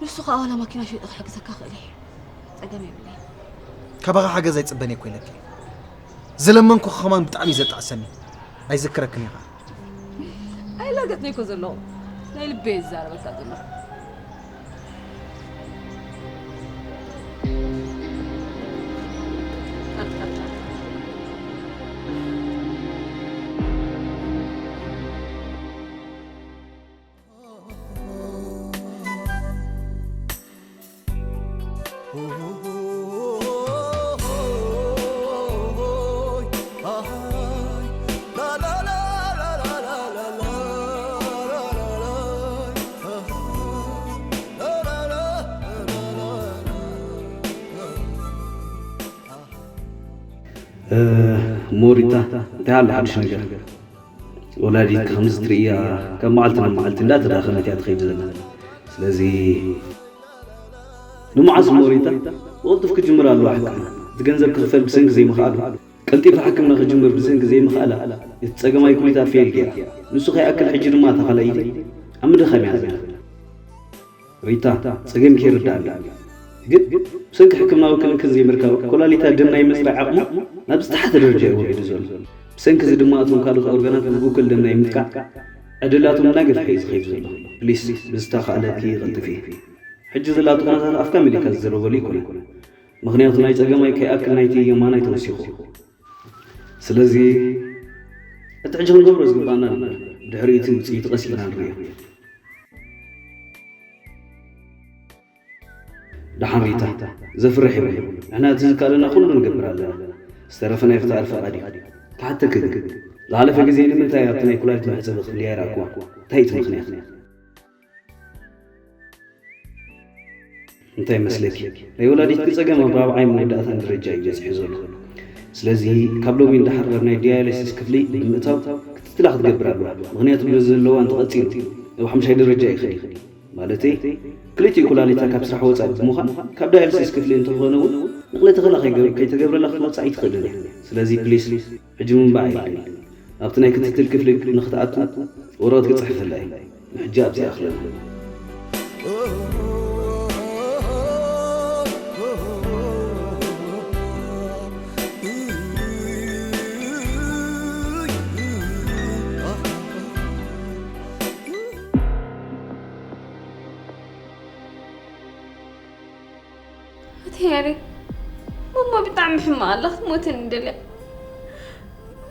ንሱ ኸኣ ዋላ ማኪና ሸይጠ ክሕግዘካ ይኽእል እየ። ጸገም የብለይን። ካባኻ ሓገዝ ኣይጽበን እየ እኮ ኢለኪ። ዝለመንኩኺ ከማን ብጣዕሚ እዩ ዘጣዕሰኒ። ኣይዝክረክን እየ ኸኣ። ኣይላገጽን እየ እኮ ዘለኹ። ናይ ልበይ ዝዛረበካ ዘሎ። ሞሪታ፣ እንታይ ኣሎ ሓድሽ ነገር? ወላዲትኪ ከምዚ ትርእያ ካብ መዓልቲ ናብ መዓልቲ እንዳተዳኸመት እያ ትኸይድ ዘላ። ስለዚ ንመዓስ ሞሪታ ብቕልጡፍ ክጅምር ኣለዋ ሕክምና። እቲ ገንዘብ ክኽፈል ብሰንኪ ዘይምኽኣሉ፣ ቀልጢፋ ሕክምና ክጅምር ብሰንኪ ዘይምኽኣላ፣ እቲ ጸገማይ ኩሊት ኣፌል ገይራ። ንሱ ከይኣክል ሕጂ ድማ እታ ካልኣይቲ ኣብ ምድኻም እያ ዘላ። ሪታ፣ ጸገምኪ ይርዳእኒ። ግን ብሰንኪ ሕክምናዊ ክንክን ዘይምርካብ ኮላሊታ ደም ናይ ምጽራይ ዓቕማ ናብ ዝተሓተ ደረጃ እዩ ወሪዱ ዘሎ። ብሰንኪ እዚ ድማ እቶም ካልኦት ኦርጋናት ብእኩል ደም ናይ ምጥቃዕ ዕድላቶም እናገፍሐ እዩ ዝኸይድ ዘሎ። ፕሊስ ብዝተኻእለኪ ቀልጥፊ። ሕጂ ዘላቶ ኩነታት ኣፍካ መሊእካ ዝዘረበሉ ኣይኮነን። ምኽንያቱ ናይ ጸገማይ ከይኣክል ናይቲ የማናይ ተወሲኹ። ስለዚ እቲ ሕጂ ክንገብሮ ዝግባኣና ንግበር። ብድሕሪ እቲ ውጽኢቱ ቀስ ኢልና ንርእዮ። ደሓን ሪታ፣ ዘፍርሕ የብሉን። ንሕና እቲ ዝከኣለና ኩሉ ንገብር ኣለና። ዝተረፈ ናይ ፈጣሪ ፈቓድ እዩ። ክሓተኪ ግን፣ ዝሓለፈ ግዜ ንምንታይ ኣብቲ ናይ ኩላሊት መሕጸቢ ክፍሊ ኣይረኣክዋ? እንታይ እቲ ምኽንያት? እንታይ ይመስለኪ? ናይ ወላዲትኪ ጸገም ኣብ ራብዓይ መወዳእታን ደረጃ እዩ በጺሑ ዘሎ። ስለዚ ካብ ሎሚ ንደሓር ናብ ናይ ዲያሊሲስ ክፍሊ ብምእታው ክትትላ ክትገብር ኣለዋ። ምኽንያቱ በዚ ዘለዋ እንተቐጺሉ ናብ ሓሙሻይ ደረጃ ይኸይድ። ማለተይ ክልቲኡ ኩላሊታ ካብ ስራሕ ወጻኢ ብምዃን ካብ ዳያሊሲስ ክፍሊ እንተኾነ እውን ንቕለ ተኸላ ከይገ- ከይተገብረላ ክትወጽእ ኣይትኽእልን እያ። ስለዚ ፕሊስ ሕጂ ምንባዕ የብልክን። ኣብቲ ናይ ክትትል ክፍሊ ንክትኣቱ ወረቐት ክጽሕፈላ እየ። ንሕጂ ኣብዚ ይኣኽለና። ኣቲ ያሬድ፣ ማማ ብጣዕሚ ሕማቕ ኣላ፣ ክትሞተኒ ደልያ።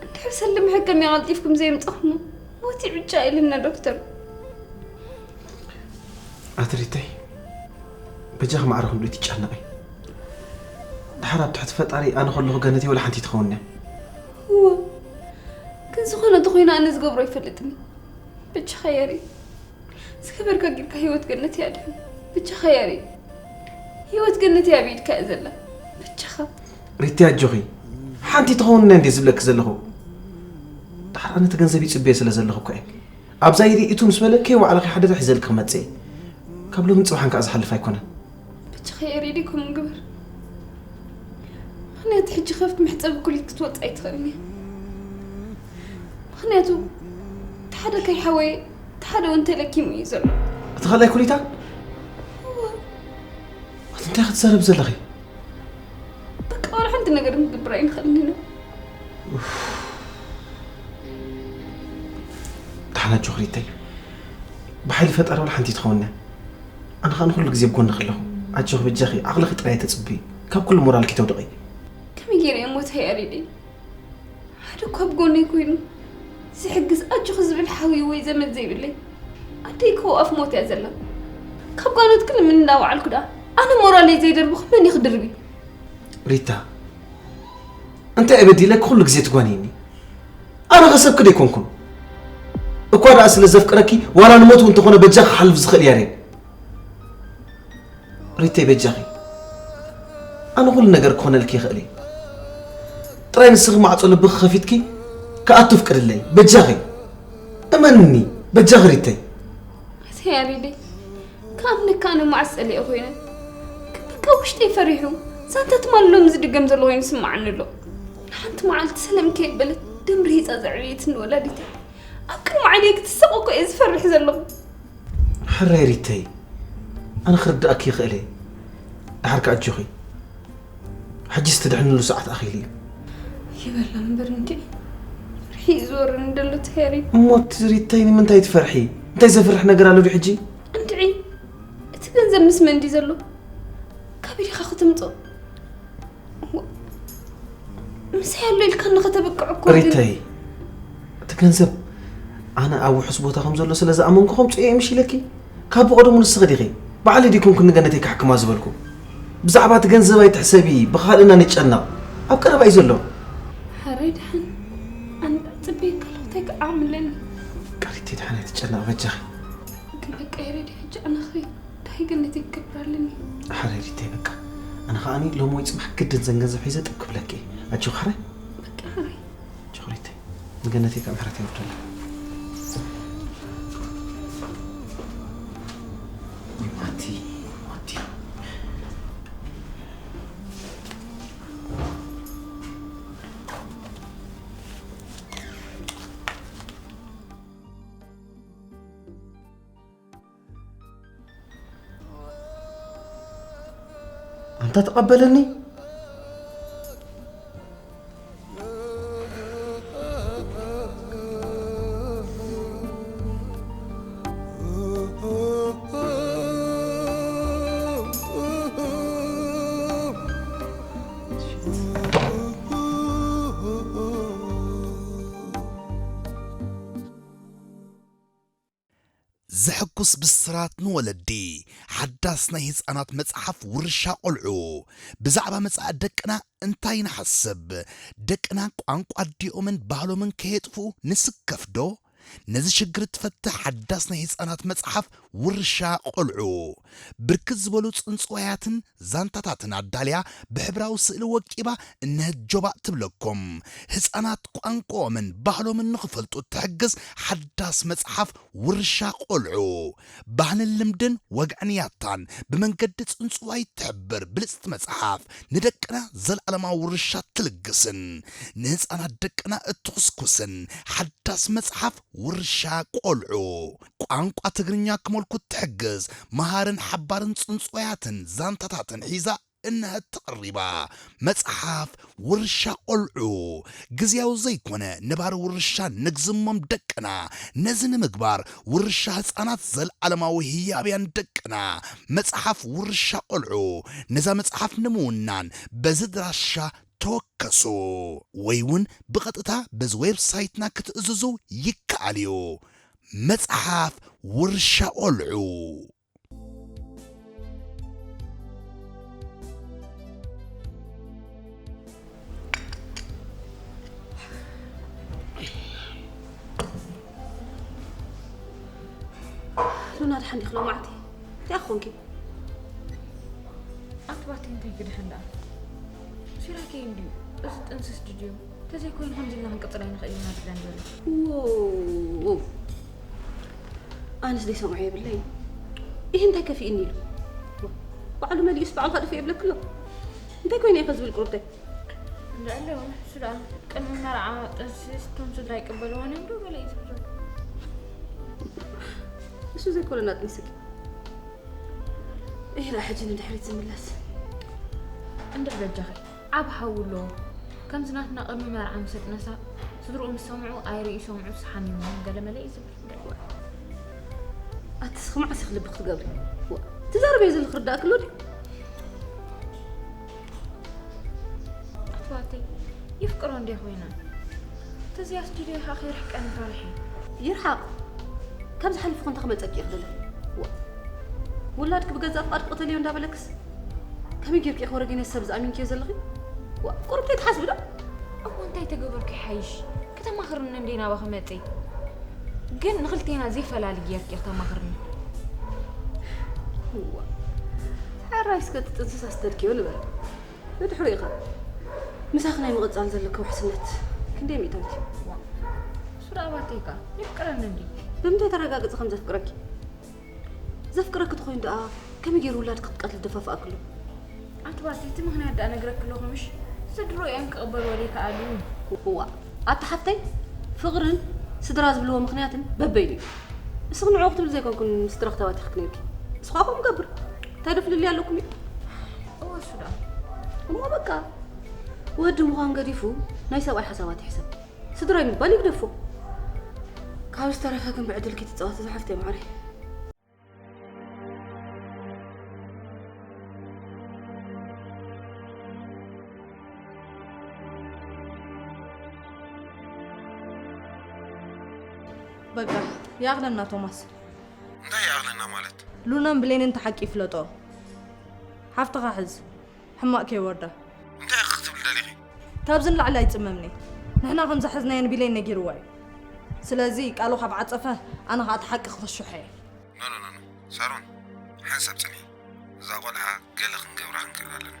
እንድሕር ሰልዲ መሐከምያ ቀልጢፍኩም ዘየምጻኹሞ፣ ሞት እዩ ዕጫ ኢሉና ዶክተር። ኣቲ ሪተይ፣ በጃኺ ማዕረ ክንዱ ኣይትጨነቒ። ድሓር ኣብ ትሕቲ ፈጣሪ ኣነ ከለኹ ገነት እየ፣ ወላ ሓንቲ ኣይትኸውን እያ። እወ፣ ግን ዝኾነ እንተኾይኑ ኣነ ዝገብሮ ኣይፈልጥን። በጃኻ ያሬድ። ዝገበርካ ጌርካ ህይወት ገነት እያ ድሕን። በጃኻ ያሬድ። ህይወት ገነት እያ ኣብ ኢድካ እያ ዘላ። በጃኻ። ሪቲ ኣጆኺ። ሓንቲ ትኸውን እንድየ ዝብለኪ ዘለኹ። ድሓር ኣነ እቲ ገንዘብ ይጽበዮ ስለ ዘለኹ እኮ እየ። ኣብዛ ኢደይ እቱ ምስ በለ ከይወዓለ ከይሓደረ ሒዘልኪ ክመጽእ እየ። ካብ ሎምን ጽባሕን ከኣ ዝሓልፍ ኣይኮነን። በጃኻ ያሬድ ከምኡ ግበር። ምኽንያቱ ሕጂ ካብቲ መሕጸቢ ኩሊት ክትወጽእ ኣይትኽእልን እያ። ምኽንያቱ እቲ ሓደ ከይሓወየ እቲ ሓደ እውን ተለኪሙ እዩ ዘሎ። እቲ ካልኣይ ኩሊታ? ኣቲ እንታይ ክትዛረቢ ዘለኺ? በቃ ዋላ ሓንቲ ነገር ክንገብር ኣይንኽእልን ኢና። ደሓን ኣጆኺ ሪተይ። ብሓይሊ ፈጣሪ ዋላ ሓንቲ ኣይትኸውን እያ። ኣነ ኸኣ ንኹሉ ግዜ ኣብ ጎንኺ ኣለኹ። ኣጆኺ በጃኺ ዓቕልኺ ጥራይ ተጽቢ። ካብ ኩሉ ሞራልኪ ተውድቒ። ከመይ ገይረ እየ ሞተ ያሬደይ? ሓደ እኳ ኣብ ጎነይ ኮይኑ ዝሕግዝ ኣጆኺ ዝብል ሓውዩ ወይ ዘመድ ዘይብለይ። ኣደይ እኮ ኣብ ሞት እያ ዘላ። ካብ ጓኖት ክልምን እንዳወዓልኩ ደኣ ኣነ ሞራለይ ዘይደርብኹ መን እዩ ክድርብ እዩ? ሪታ፣ እንታይ እየ በዲለኪ ኩሉ ግዜ ትጓንይኒ? ኣነ ኸ ሰብኪ ዶ ኣይኮንኩን? እኳ ደኣ ስለ ዘፍቅረኪ ዋላ ንሞት እውን እንተኾነ በጃኺ ክሓልፍ ዝኽእል ያሬድ። ሪተይ በጃኺ፣ ኣነ ኩሉ ነገር ክኾነልኪ ይኽእል እየ። ጥራይ ንስኺ ማዕጾ ልብኺ ከፊትኪ ክኣቱ ፍቅድለይ በጃኺ። እመንኒ በጃኺ ሪተይ። ኣቲ ያሬደይ፣ ክኣምነካ ኣነ መዓስ ጸሊኤ ኮይነ? ክብርካ ውሽጠይ ፈሪሑ። ዛንታ ትማል ሎሚ ዝድገም ዘሎ ኮይኑ ይስምዓኒ ኣሎ። ሓንቲ መዓልቲ ሰለም ከየበለት ደም ርሂጻ ዘዕበየትኒ ወላዲተይ ኣብ ቅድሚ ዓይነይ ክትስቕ እኮ እየ ዝፈርሕ ዘለኹ። ሕራይ ሪተይ፣ ኣነ ክርድኣኪ ይኽእል እየ። ደሓር ከኣ ኣጆኺ። ሕጂስ ትድሕንሉ ሰዓት ኣኺሉ እዩ። ይበላ እምበር እንዲ ፍርሒ እዩ ዝወርኒ ደሎ ተያሪ። እሞ እቲ ሪተይ ንምንታይ ትፈርሒ? እንታይ ዘፍርሕ ነገር ኣሎ ድዩ ሕጂ? እንድዒ፣ እቲ ገንዘብ ምስ መን ድዩ ዘሎ? ካበይ ዲኻ ክትምጾ? ዋ፣ ምሳይ ኣሎ ኢልካኒ ከተብቅዕ እኮ ግን። ሪተይ፣ እቲ ገንዘብ ኣነ ኣብ ውሑስ ቦታ ከም ዘሎ ስለ ዝኣመንኩ ከምጽኦ እየ ምሽ ኢለኪ። ካብ ብቐደሙ ንስኺ ዲኺ ባዕለይ ዲኩንኩ ንገነተይ ክሕክማ ዝበልኩ? ብዛዕባ እቲ ገንዘብ ኣይትሕሰቢ፣ ብኻልእና ንጨነቕ። ኣብ ቀረባ እዩ ዘሎ። ሕራይ ደሓን፣ ኣነ ጽበየካ ኣለኹ፣ እንታይ ክዓምለኒ? ቃሊተይ ደሓን ኣይትጨነቕ በጃኺ። ግን በቃ የረዲ ሕጂ ኣነ ኸይ እንታይ ገነተይ ክገብር ኣለኒ? ሕራይ ሪተይ በቃ። ኣነ ኸኣኒ ሎሚ ወይ ጽባሕ ግድን ዘን ገንዘብ ሒዘ ጥብ ክብለኪ እየ። ኣጆኺ ሕራይ። በቃ ሕራይ። ጆኽሪተይ፣ ንገነተይ ካብ ምሕረት የውርደላ። ማቲ፣ ማቲ። ኣንታ ተቐበለኒ። ዘሐጉስ ብስራት ንወለዲ። ሓዳስ ናይ ህጻናት መጽሓፍ ውርሻ ቆልዑ። ብዛዕባ መጻኢ ደቅና እንታይ ንሓስብ? ደቅና ቋንቋ ኣዲኦምን ባህሎምን ከየጥፍኡ ንስከፍ ዶ? ነዚ ሽግር እትፈትሕ ሓዳስ ናይ ህጻናት መጽሓፍ ውርሻ ቆልዑ። ብርክት ዝበሉ ጽንጽዋያትን ዛንታታትን ኣዳልያ ብሕብራዊ ስእሊ ወቂባ እነሀ ጆባእ ትብለኩም። ህጻናት ቋንቋኦምን ባህሎምን ንኽፈልጡ እትሕግዝ ሓዳስ መጽሓፍ ውርሻ ቆልዑ። ባህልን ልምድን ወግዕን ያታን ብመንገዲ ጽንጽዋይ እትሕብር ብልጽቲ መጽሓፍ፣ ንደቅና ዘልኣለማዊ ውርሻ ትልግስን ንህጻናት ደቅና እትኹስኩስን ሓዳስ መጽሓፍ ውርሻ ቆልዑ። ቋንቋ ትግርኛ ክመልኩ እትሕግዝ መሃርን ሓባርን ጽንጽዋያትን ዛንታታትን ሒዛ እነሀት ተቐሪባ። መጽሓፍ ውርሻ ቆልዑ። ግዝያዊ ዘይኮነ ነባሪ ውርሻ ነግዝሞም ደቅና። ነዚ ንምግባር ውርሻ ህጻናት ዘልኣለማዊ ህያብያን ደቅና። መጽሓፍ ውርሻ ቆልዑ። ነዛ መጽሓፍ ንምውናን በዚ ድራሻ ተወከሱ። ወይ እውን ብቐጥታ በዚ ዌብሳይትና ክትእዝዙ ይከኣል እዩ። መጽሓፍ ውርሻ ቆልዑ። ሉና፣ ደሓን ዲኺ ሎማዕንቲ? እንታይ ኮንኪ? ኣቲ ባቲ እንታይ ክድሕን ደኣ? ሲራከይ እንድዩ፣ እዚ ጥንስስ ድዩ? እንተዘይኮይኑ ከምዚ ኢልና ክንቅጽል ኣይንኽእልን ኢና ድብለን ዘሎ። ዎ፣ ኣነስ ዘይሰምዖ የብለይን። ይህ እንታይ ከፊእኒ ኢሉ? ባዕሉ መሊኡስ ባዕልኻ ድፍእ የብለኪ ኣሎ። እንታይ ኮይነ ኢኸ ዝብል ቁሩብተይ? እንዳ ኣለወ፣ እሱ ደኣ ቅድሚ መርዓ ጥንስስ እቶም ስድራ ይቅበልዎን እዮም ዶ ገለ እዩ ዝብሎ። እሱ ዘይኮነ ናጥኒስኪ። ይህ ደኣ ሕጂ ንድሕሪት ዝምለስ። እንድር በጃኺ፣ ዓብ ሓው ኣለዎ። ከምዚ ናትና ቅድሚ መርዓ ምስ ኣጥነሳ፣ ስድርኡ ምስ ሰምዑ፣ ኣይርእዩ ሰምዑ፣ ሓሚሙ ገለ መለ እዩ ዝብል። ኣቲ ስኺ መዓስ ኢኺ ልቢ ክትገብሪ? ዋ፣ ትዛረብዮ ዘለኺ ክርዳእኪ ኣሎ ድዩ? ኣሕዋተይ፣ የፍቅሮ እንድየ ኮይና። ተዚኣ ስቱድዮ ኢኻ ከይርሕቀኒ ፈሪሐ። ይርሓቕ። ካብ ዝሓለፉ ክንተ ክመጸኪ ኢኺ ዘለኺ? ዋ፣ ውላድኪ ብገዛእ ፍቓድኪ ቅተልዮ እንዳበለክስ፣ ከመይ ጌርኪ ኢኺ ወረ ገይነ ሰብ ዝኣሚንክዮ ዘለኺ? ዋ፣ ቁሩብ ከይትሓስቢ ዶ? እሞ እንታይ ተገበርኩ ይሓይሽ? ከተማኽርኒ እንዴ ናባኺ መጺ? ግን ንኽልቴና ዘይፈላሊ ጌርኪ ኢኺ ተማኽርኒ። እዋ፣ ሕራይ እስከ እቲ ጥንስስ ኣስተርክዮ ንበል። ብድሕሪኡ ኸ ምሳኺ ናይ ምቕጻል ዘለኪ ውሕስነት ክንደይ ሚእታዊት እዩ? ዋ፣ እሱ ደኣ ኣባተይ ከኣ የፍቅረኒ እንድዩ። ብምንታይ ተረጋግጺ ከም ዘፍቅረኪ? ዘፍቅረኪ ተኾይኑ ደኣ ከመይ ገይሩ ውላድኪ ክትቀትሊ ደፋፍኣኪ ኣሎ? ኣቲ ባቲ፣ እቲ ምኽንያት ደኣ ነግረኪ ኣለኹ ምሽ? ስድርኡ እዮም ክቕበልዎ ዘይከኣሉ። እዋ፣ ኣቲ ሓፍተይ፣ ፍቕርን ስድራ ዝብልዎ ምኽንያትን በበይኑ እዩ። እስኺ ንዕኡ ክትብሊ ዘይኮንኩን ስድራኺ ተባቲኽኪ ነይርኪ። ንስኻ ከምኡ ገብር። እንታይ ዶ ፍልልይ ኣለኩም እዩ? እወ፣ እሱ ደኣ። እሞ በቃ፣ ወዲ ምዃን ገዲፉ ናይ ሰብኣይ ሓሳባት ይሕሰብ። ስድራይ ምባል ይግደፎ። ካብ ዝተረፈ ግን ብዕድልኪ ትጻወቲ ዝሓፍተይ ማዕረይ። በቃ፣ ይኣኽለና ቶማስ። እንታይ ይኣኽለና ማለት? ሉናን ብሌንን ተሓቂ ይፍለጦ። ሓፍትኻ ሕዝ፣ ሕማቕ ከይወርዳ። እንታይ ኢኺ ክትብሊ ደሊኺ? ካብዚ ንላዕሊ ኣይጽመምኒ። ንሕና ከም ዝሓዝናዮ ንቢሌን ነጊርዋ እዩ። ስለዚ ቃሉ ካብ ዓጸፈ፣ ኣነ ኸኣ እቲ ሓቂ ክኽሽሖ እየ። ኖ፣ ኖ፣ ኖ፣ ኖ። ሳሮን፣ ሓንሳብ ጽንሒ። እዛ ቆልዓ ገለ ክንገብራ ክንክእል ኣለና።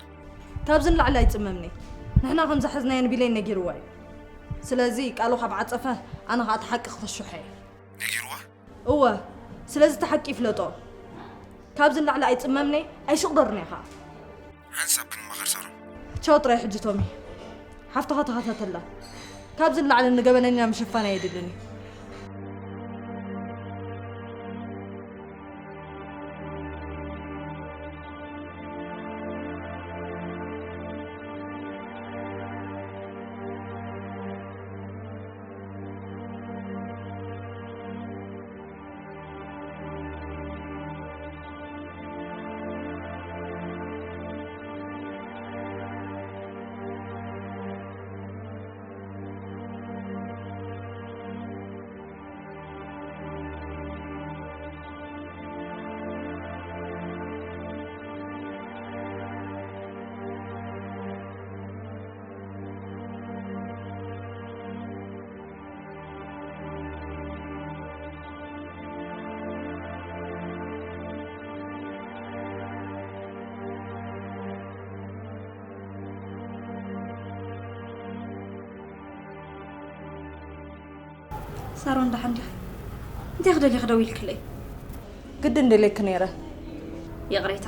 ካብዚ ንላዕሊ ኣይጽመምኒ። ንሕና ከም ዝሓዝናዮ ንቢሌን ነጊርዋ እዩ። ስለዚ ቃሉ ካብ ዓጸፈ፣ ኣነ ኸኣ እቲ ሓቂ ክኽሽሖ እየ። ነጊርዋ? እወ፣ ስለዚ እቲ ሓቂ ይፍለጦ። ካብዚ ንላዕሊ ኣይጽመምኒ፣ ኣይሽቕደርኒ ኢኻ። ሓንሳብ ክንመኸር ሳሮን። ቻው ጥራይ ሕጂ ቶሚ። ሓፍትኻ ተኸታተላ። ካብዚ ንላዕሊ ንገበነኛ ምሽፋን ኣየድልን እዩ። ሳሮን፣ ደሓን ዲኺ? እንታይ ክደልዪ ክደውልክለይ? ግድን ደልየኪ ነይረ። ይቕሬታ፣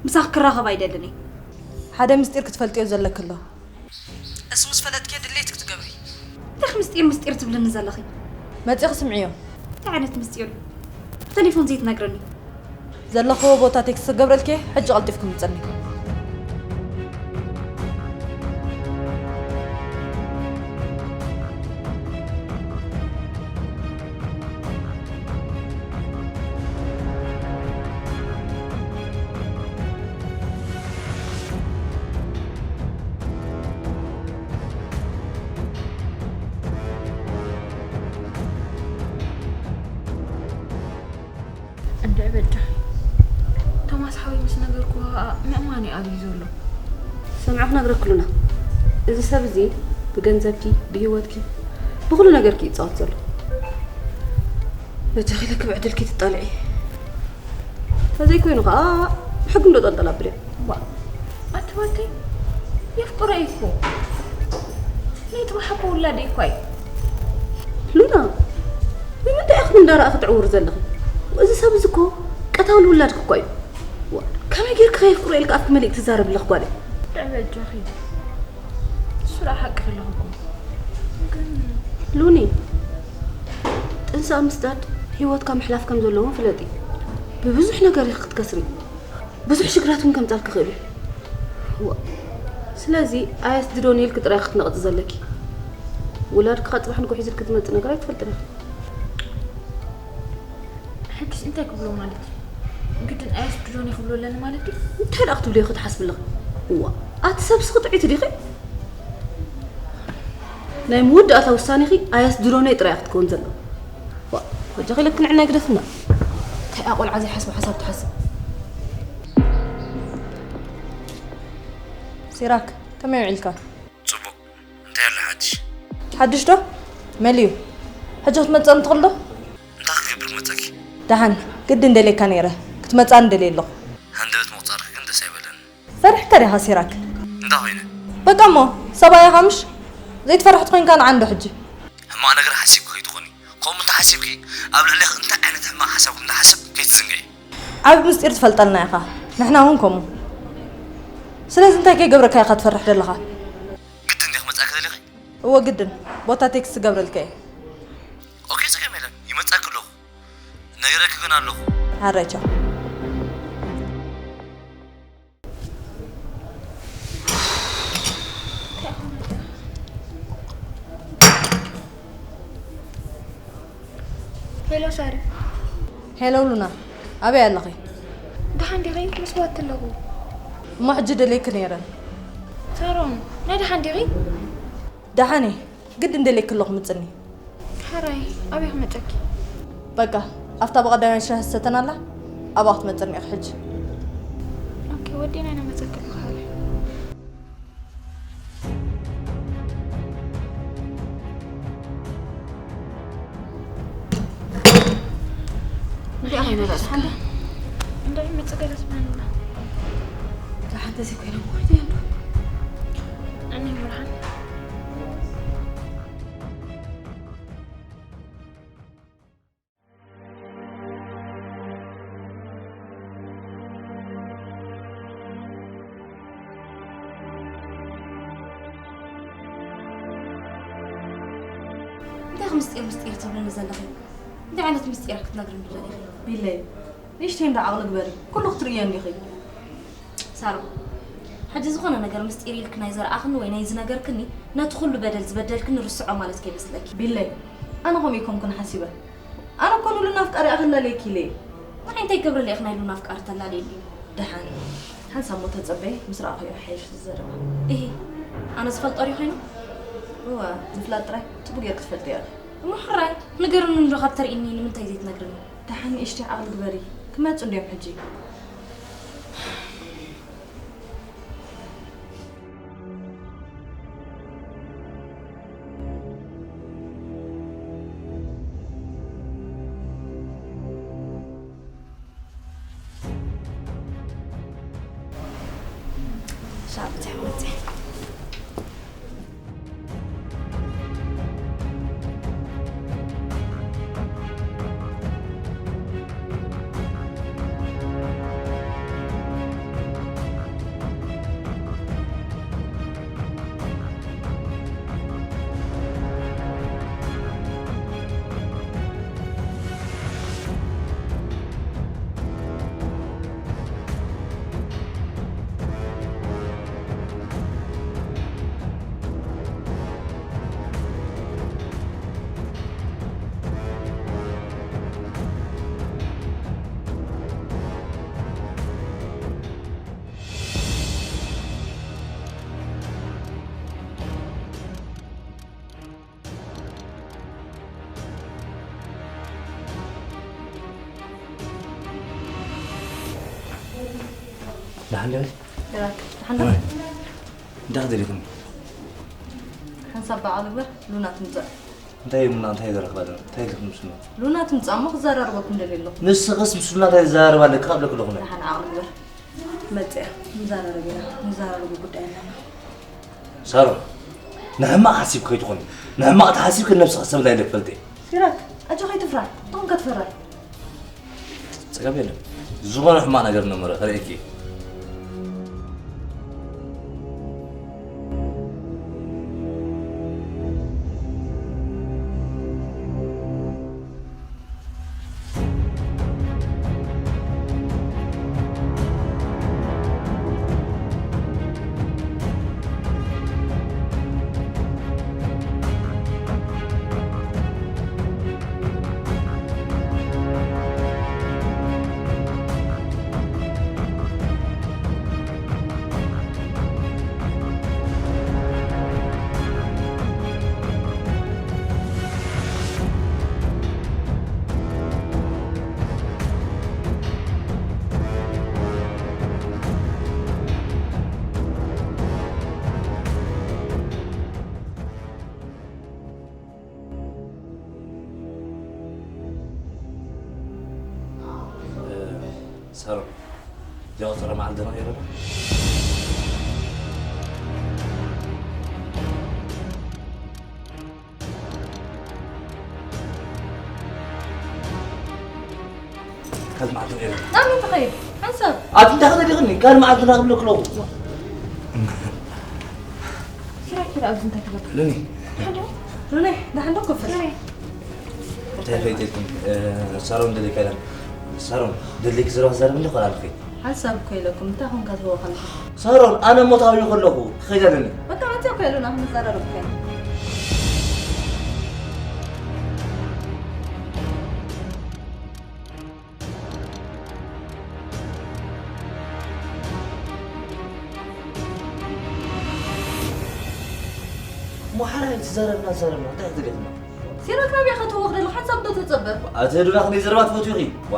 ምሳኺ ክራኸብ ኣይደልን እየ። ሓደ ምስጢር ክትፈልጥዮ ዘለኪ ኣሎ። እሱ ምስ ፈለጥክዮ ድሌት ክትገብሪ። እንታይ ምስጢር ምስጢር ትብልኒ ዘለኺ? መጺኺ ስምዕዮ። እንታይ ዓይነት ምስጢር እዩ? ብቴሌፎን ዘይትነግርኒ? ዘለኽዎ ቦታ ቴክስት ክገብረልኪ እየ፣ ሕጂ ቀልጢፍኪ ምጸኒ። እንድዒ በጃኺ። ቶማስ ሓወይ ምስ ነገርኩዎ ኸኣ ምእማን እዩ ኣብዩ ዘሎ። ስምዒ ክነግረኪ ሉና። እዚ ሰብ እዚ ብገንዘብኪ፣ ብህይወትኪ፣ ብኹሉ ነገርኪ እዩ ዝጻወት ዘሎ። በጃኺ ኢለኪ ብዕድልኪ ትጣልዒ። ተዘይኮይኑ ኸኣ ብሕጊ እንዶ ጠልጠል ኣብልዮ። ዋ፣ ኣቲ ወደይ የፍቅሮ እዩ እኮ። ናይ ጥባ ሓቦ ውላደይ እኳ እዩ። ሉና፣ ንምንታይ ኢኺ እንዳረኣኺ ትዕውሪ ዘለኺ? እዚ ሰብ እዚ እኮ ቀታውሊ ውላድኪ እኳ እዩ። ዋ፣ ከመይ ጌርኪ ከየፍቅሮ ኢልኪ ኣፍኪ መሊእኪ ትዛረቢ ኣለኺ ጓለይ? ደዕ በጃኺ። እሱ ደኣ ሓቂ ከለኹ እኮ። ግን ሉኒ፣ ጥንሲ ኣብ ምስዳድ ህይወትካ ምሕላፍ ከም ዘለዎ ፍለጢ። ብብዙሕ ነገር ኢኺ ክትከስሪ። ብዙሕ ሽግራት እውን ከምጻልኪ ይኽእል እዩ። ዋ፣ ስለዚ ኣያስ ድዶን ኢልኪ ጥራይ ክትነቕጺ ዘለኪ። ውላድኪ ኸኣ ጽባሕ ንግሆ ሒዝልኪ ዝመጽእ ነገር ኣይትፈልጥን ኢኺ። ሕጅስ እንታይ ክብሎ ማለት እዩ? ግድን ኣያስ ድዶን ክብሎ ኣለኒ ማለት ድዩ? እንታይ ደኣ ክትብልዮ ክትሓስቢ ኣለኺ? እዋ፣ ኣቲ ሰብስኺ ጥዕይቲ ዲኺ? ናይ መወዳእታ ውሳኔኺ ኣያስ ድዶነይ ጥራይ ክትከውን ዘለዋ። ዋ፣ በጃኺ ለክንዕና ግደፍና። እንታይ እያ ቆልዓ ዘይሓስባ ሓሳብ ትሓስብ? ሲራክ፣ ከመይ ውዒልካ? ጽቡቕ። እንታይ ኣሎ ሓድሽ? ሓድሽ ዶ? መሊዩ። ሕጂ ክትመጽእ ትኽእል ዶ? እንታይ ክትገብር ክመጸኪ? ደሓን፣ ግድን ደልየካ ነይረ። ክትመጽኣኒ ደልየ ኣለኹ። ሃንደበት ምቑጻርኪ ግን ደስ ኣይበለንን። ፈሪሕካ ዲኻ ሲራክ? እንታይ ኮይነ? በቃ እሞ፣ ሰብኣይ ኢኻ ምሽ? ዘይትፈርሕ ተኾይንካ ንዓ እንዶ ሕጂ። ሕማቕ ነገር ሓሲብኪ ከይትኾኒ። ከምኡ እንተሓሲብኪ፣ ኣብ ልዕሌኺ እንታይ ዓይነት ሕማቕ ሓሳብ ከም ዝሓስብ ከይትዝንግዒ። ዓቢ ምስጢር ትፈልጠልና ኢኻ። ንሕና እውን ከምኡ። ስለዚ እንታይ ከይገብረካ ኢኻ ትፈርሕ ዘለኻ? ግድን ድየ ክመጽኣኪ ደሊኺ? እወ ግድን። ቦታ ቴክስት ክገብረልካ እየ። ኦኬ፣ ጸገም የለን። ይመጽኣኪ ኣለኹ። ነግረኪ ግን ኣለኹ። ሃራይ ቻው። ሄሎ ሳሪ። ሄሎ ሉና፣ ኣበይ ኣለኺ? ደሓን ዲኺ? ምስ ባት ኣለኹ። እሞ ሕጂ ደልየኪ ነይረ። ሳሮን፣ ናይ ደሓን ዲኺ? ደሓን እየ። ግድን ደልየኪ ኣለኹ፣ ምጽኒ። ሕራይ፣ ኣበይ ክመጸኪ? በቃ፣ ኣብታ ብቐዳማይ ሻሂ ዝሰተናላ፣ ኣብኣ ክትመጽኒ ኢኺ ሕጂ። ኦኬ፣ ወዲና ኢና መጸኪ ኣለኹ፣ ሕራይ። እንታይ ኸይበላዕካ? እንዳ ይመጽእ ገለ ስምዕና። ደሓን ተዘይኮይነ እሞ ከይደ እንዶ። እኔ ብርሃን። እንታይ ከምስጢር ምስጢር ትብልኒ ዘለኺ? እንታይ ዓይነት ምስጢር ክትነግርኒ ደሊኺ? ቢለይ፣ ንእሽተይ እንዳ ዓቕሊ ግበሪ። ኩሉ ክትርእዮ እንዲኺ። ሳሮ፣ ሕጂ ዝኾነ ነገር ምስጢር ኢልክ ናይ ዘርኣኽኒ ወይ ናይ ዝነገርክኒ፣ ነቲ ኩሉ በደል ዝበደልክኒ ርስዖ ማለት ከይመስለኪ። ቢለይ፣ ኣነ ከምኡ ኣይኮንኩን ሓሲበ። ኣነ እኮ ንሉና ኣፍቃሪ ኣኸላለየኪ ኢለ እየ። ንዓይ እንታይ ክገብረለይ ኢኺ ናይ ሉና ኣፍቃሪ ተላለየኒ? ደሓን፣ ሓንሳብ እሞ ተጸበዪ፣ ምስ ረኣኹዮ ይሓይሽ እዚ ዘረባ። እሂ፣ ኣነ ዝፈልጦ ድዩ ኮይኑ? እወ፣ ምፍላጥ ጥራይ ጽቡቕ ጌርኪ ትፈልጥዮ ኢኺ። እሞ ሕራይ፣ ንገርኒ እንዶ ካብ ተርእይኒ ንምንታይ ዘይትነግርኒ? ደሓን ንእሽተይ ዓቕሊ ግበሪ፣ ክመጹ እንድዮም ሕጂ። ሻብ ብዝሕ መፅእ። ደሓን ዲኺ? ደራክ፣ ደሓን ዲኺ? እንታይ ክደልይኩም? ሓንሳብ በዓል ግበር፣ ሉና ትምጻእ። እንታይ እዩና፣ እንታይ ዘረኽባ ደሎ? እንታይ ኢልኩም ስሙ? ሉና ትምጻእ እሞ ክዘራረበኩም ደልየ ኣለኹ። ንስኽስ ምስ ሉና እንታይ ዝዘራረብ ኣለኪ? ካብ ለክለኹ ነው። ደሓን ዓቕሊ ግበር። መጽያ፣ ንዘራረብ ኢና፣ ንዘራረቡ ጉዳይ ኣለና። ሳሮን፣ ንሕማቕ ሓሲብኪ ከይትኾኒ። ንሕማቕ ተሓሲብኪ ነብስኺ ሰብላ ኢለ ክፈልጥ እየ። ሲራክ፣ ኣጆኻ ኣይትፍራህ። ጥቕም ከትፈርህ። ጸገም የለን። ዝኾነ ሕማቕ ነገር ነመረ፣ ከርእየኪ እየ። ሳሮን፣ እዚኣ ቆጸራ መዓል ደና ይረዳ። ካልእ መዓልቲ ርኤና። ናብ መን ትኸይድ? ሓንሳብ። ኣቲ እንታይ ክትደሊኽኒ? ካልእ መዓልቲ ና ክብለኪ ኣለኹ። ስራሕ ኪራ ኣብዚ እንታይ ትገብር? ሉኒ። ሉኒ፣ ደሓን ዶ ኮፍ በል? እንታይ ፈይተልኩም? እ፣ ሳሮን ደሊካ ኢለን። ሳሮን፣ ደሊክ ዝረባ ዘረብ እንደ ኾላልኺ። ሓንሳብ እኮ ኢለኩም፣ እንታይ ኾንካ ትህቦ ከለኻ? ሳሮን፣ ኣነ ሞታዊ ከለኹ፣ ክኸይድ ኣለኒ። በቃ፣ ኣንተ እኮ ኢሉና፣ ክንዛረብ እኮ ኢና። እሞ ሓራይ፣ ተዛረብና፣ ተዛረብና፣ እንታይ ክትገጥና? ሲራክ ናብያ ከተወኽ ደለ ሓንሳብ ዶ ተጸበ? ኣቲ ህዱና ክንደይ ዘረባ ትፈትዩ ኢኺ? ዋ።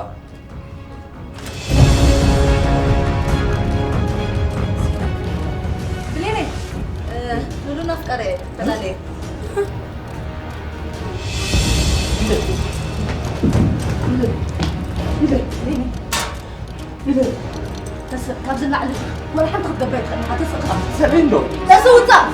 ብሌነይ፣ እ፣ ሉሉ ናፍቀረ ተላለየ። ተስእ፣ ካብዚ ላዕሊ ወላ ሓንቲ ክትገብር ኣይትኽእልን ኢኻ። ተስእ፣ ተስእ፣ ውጻእ።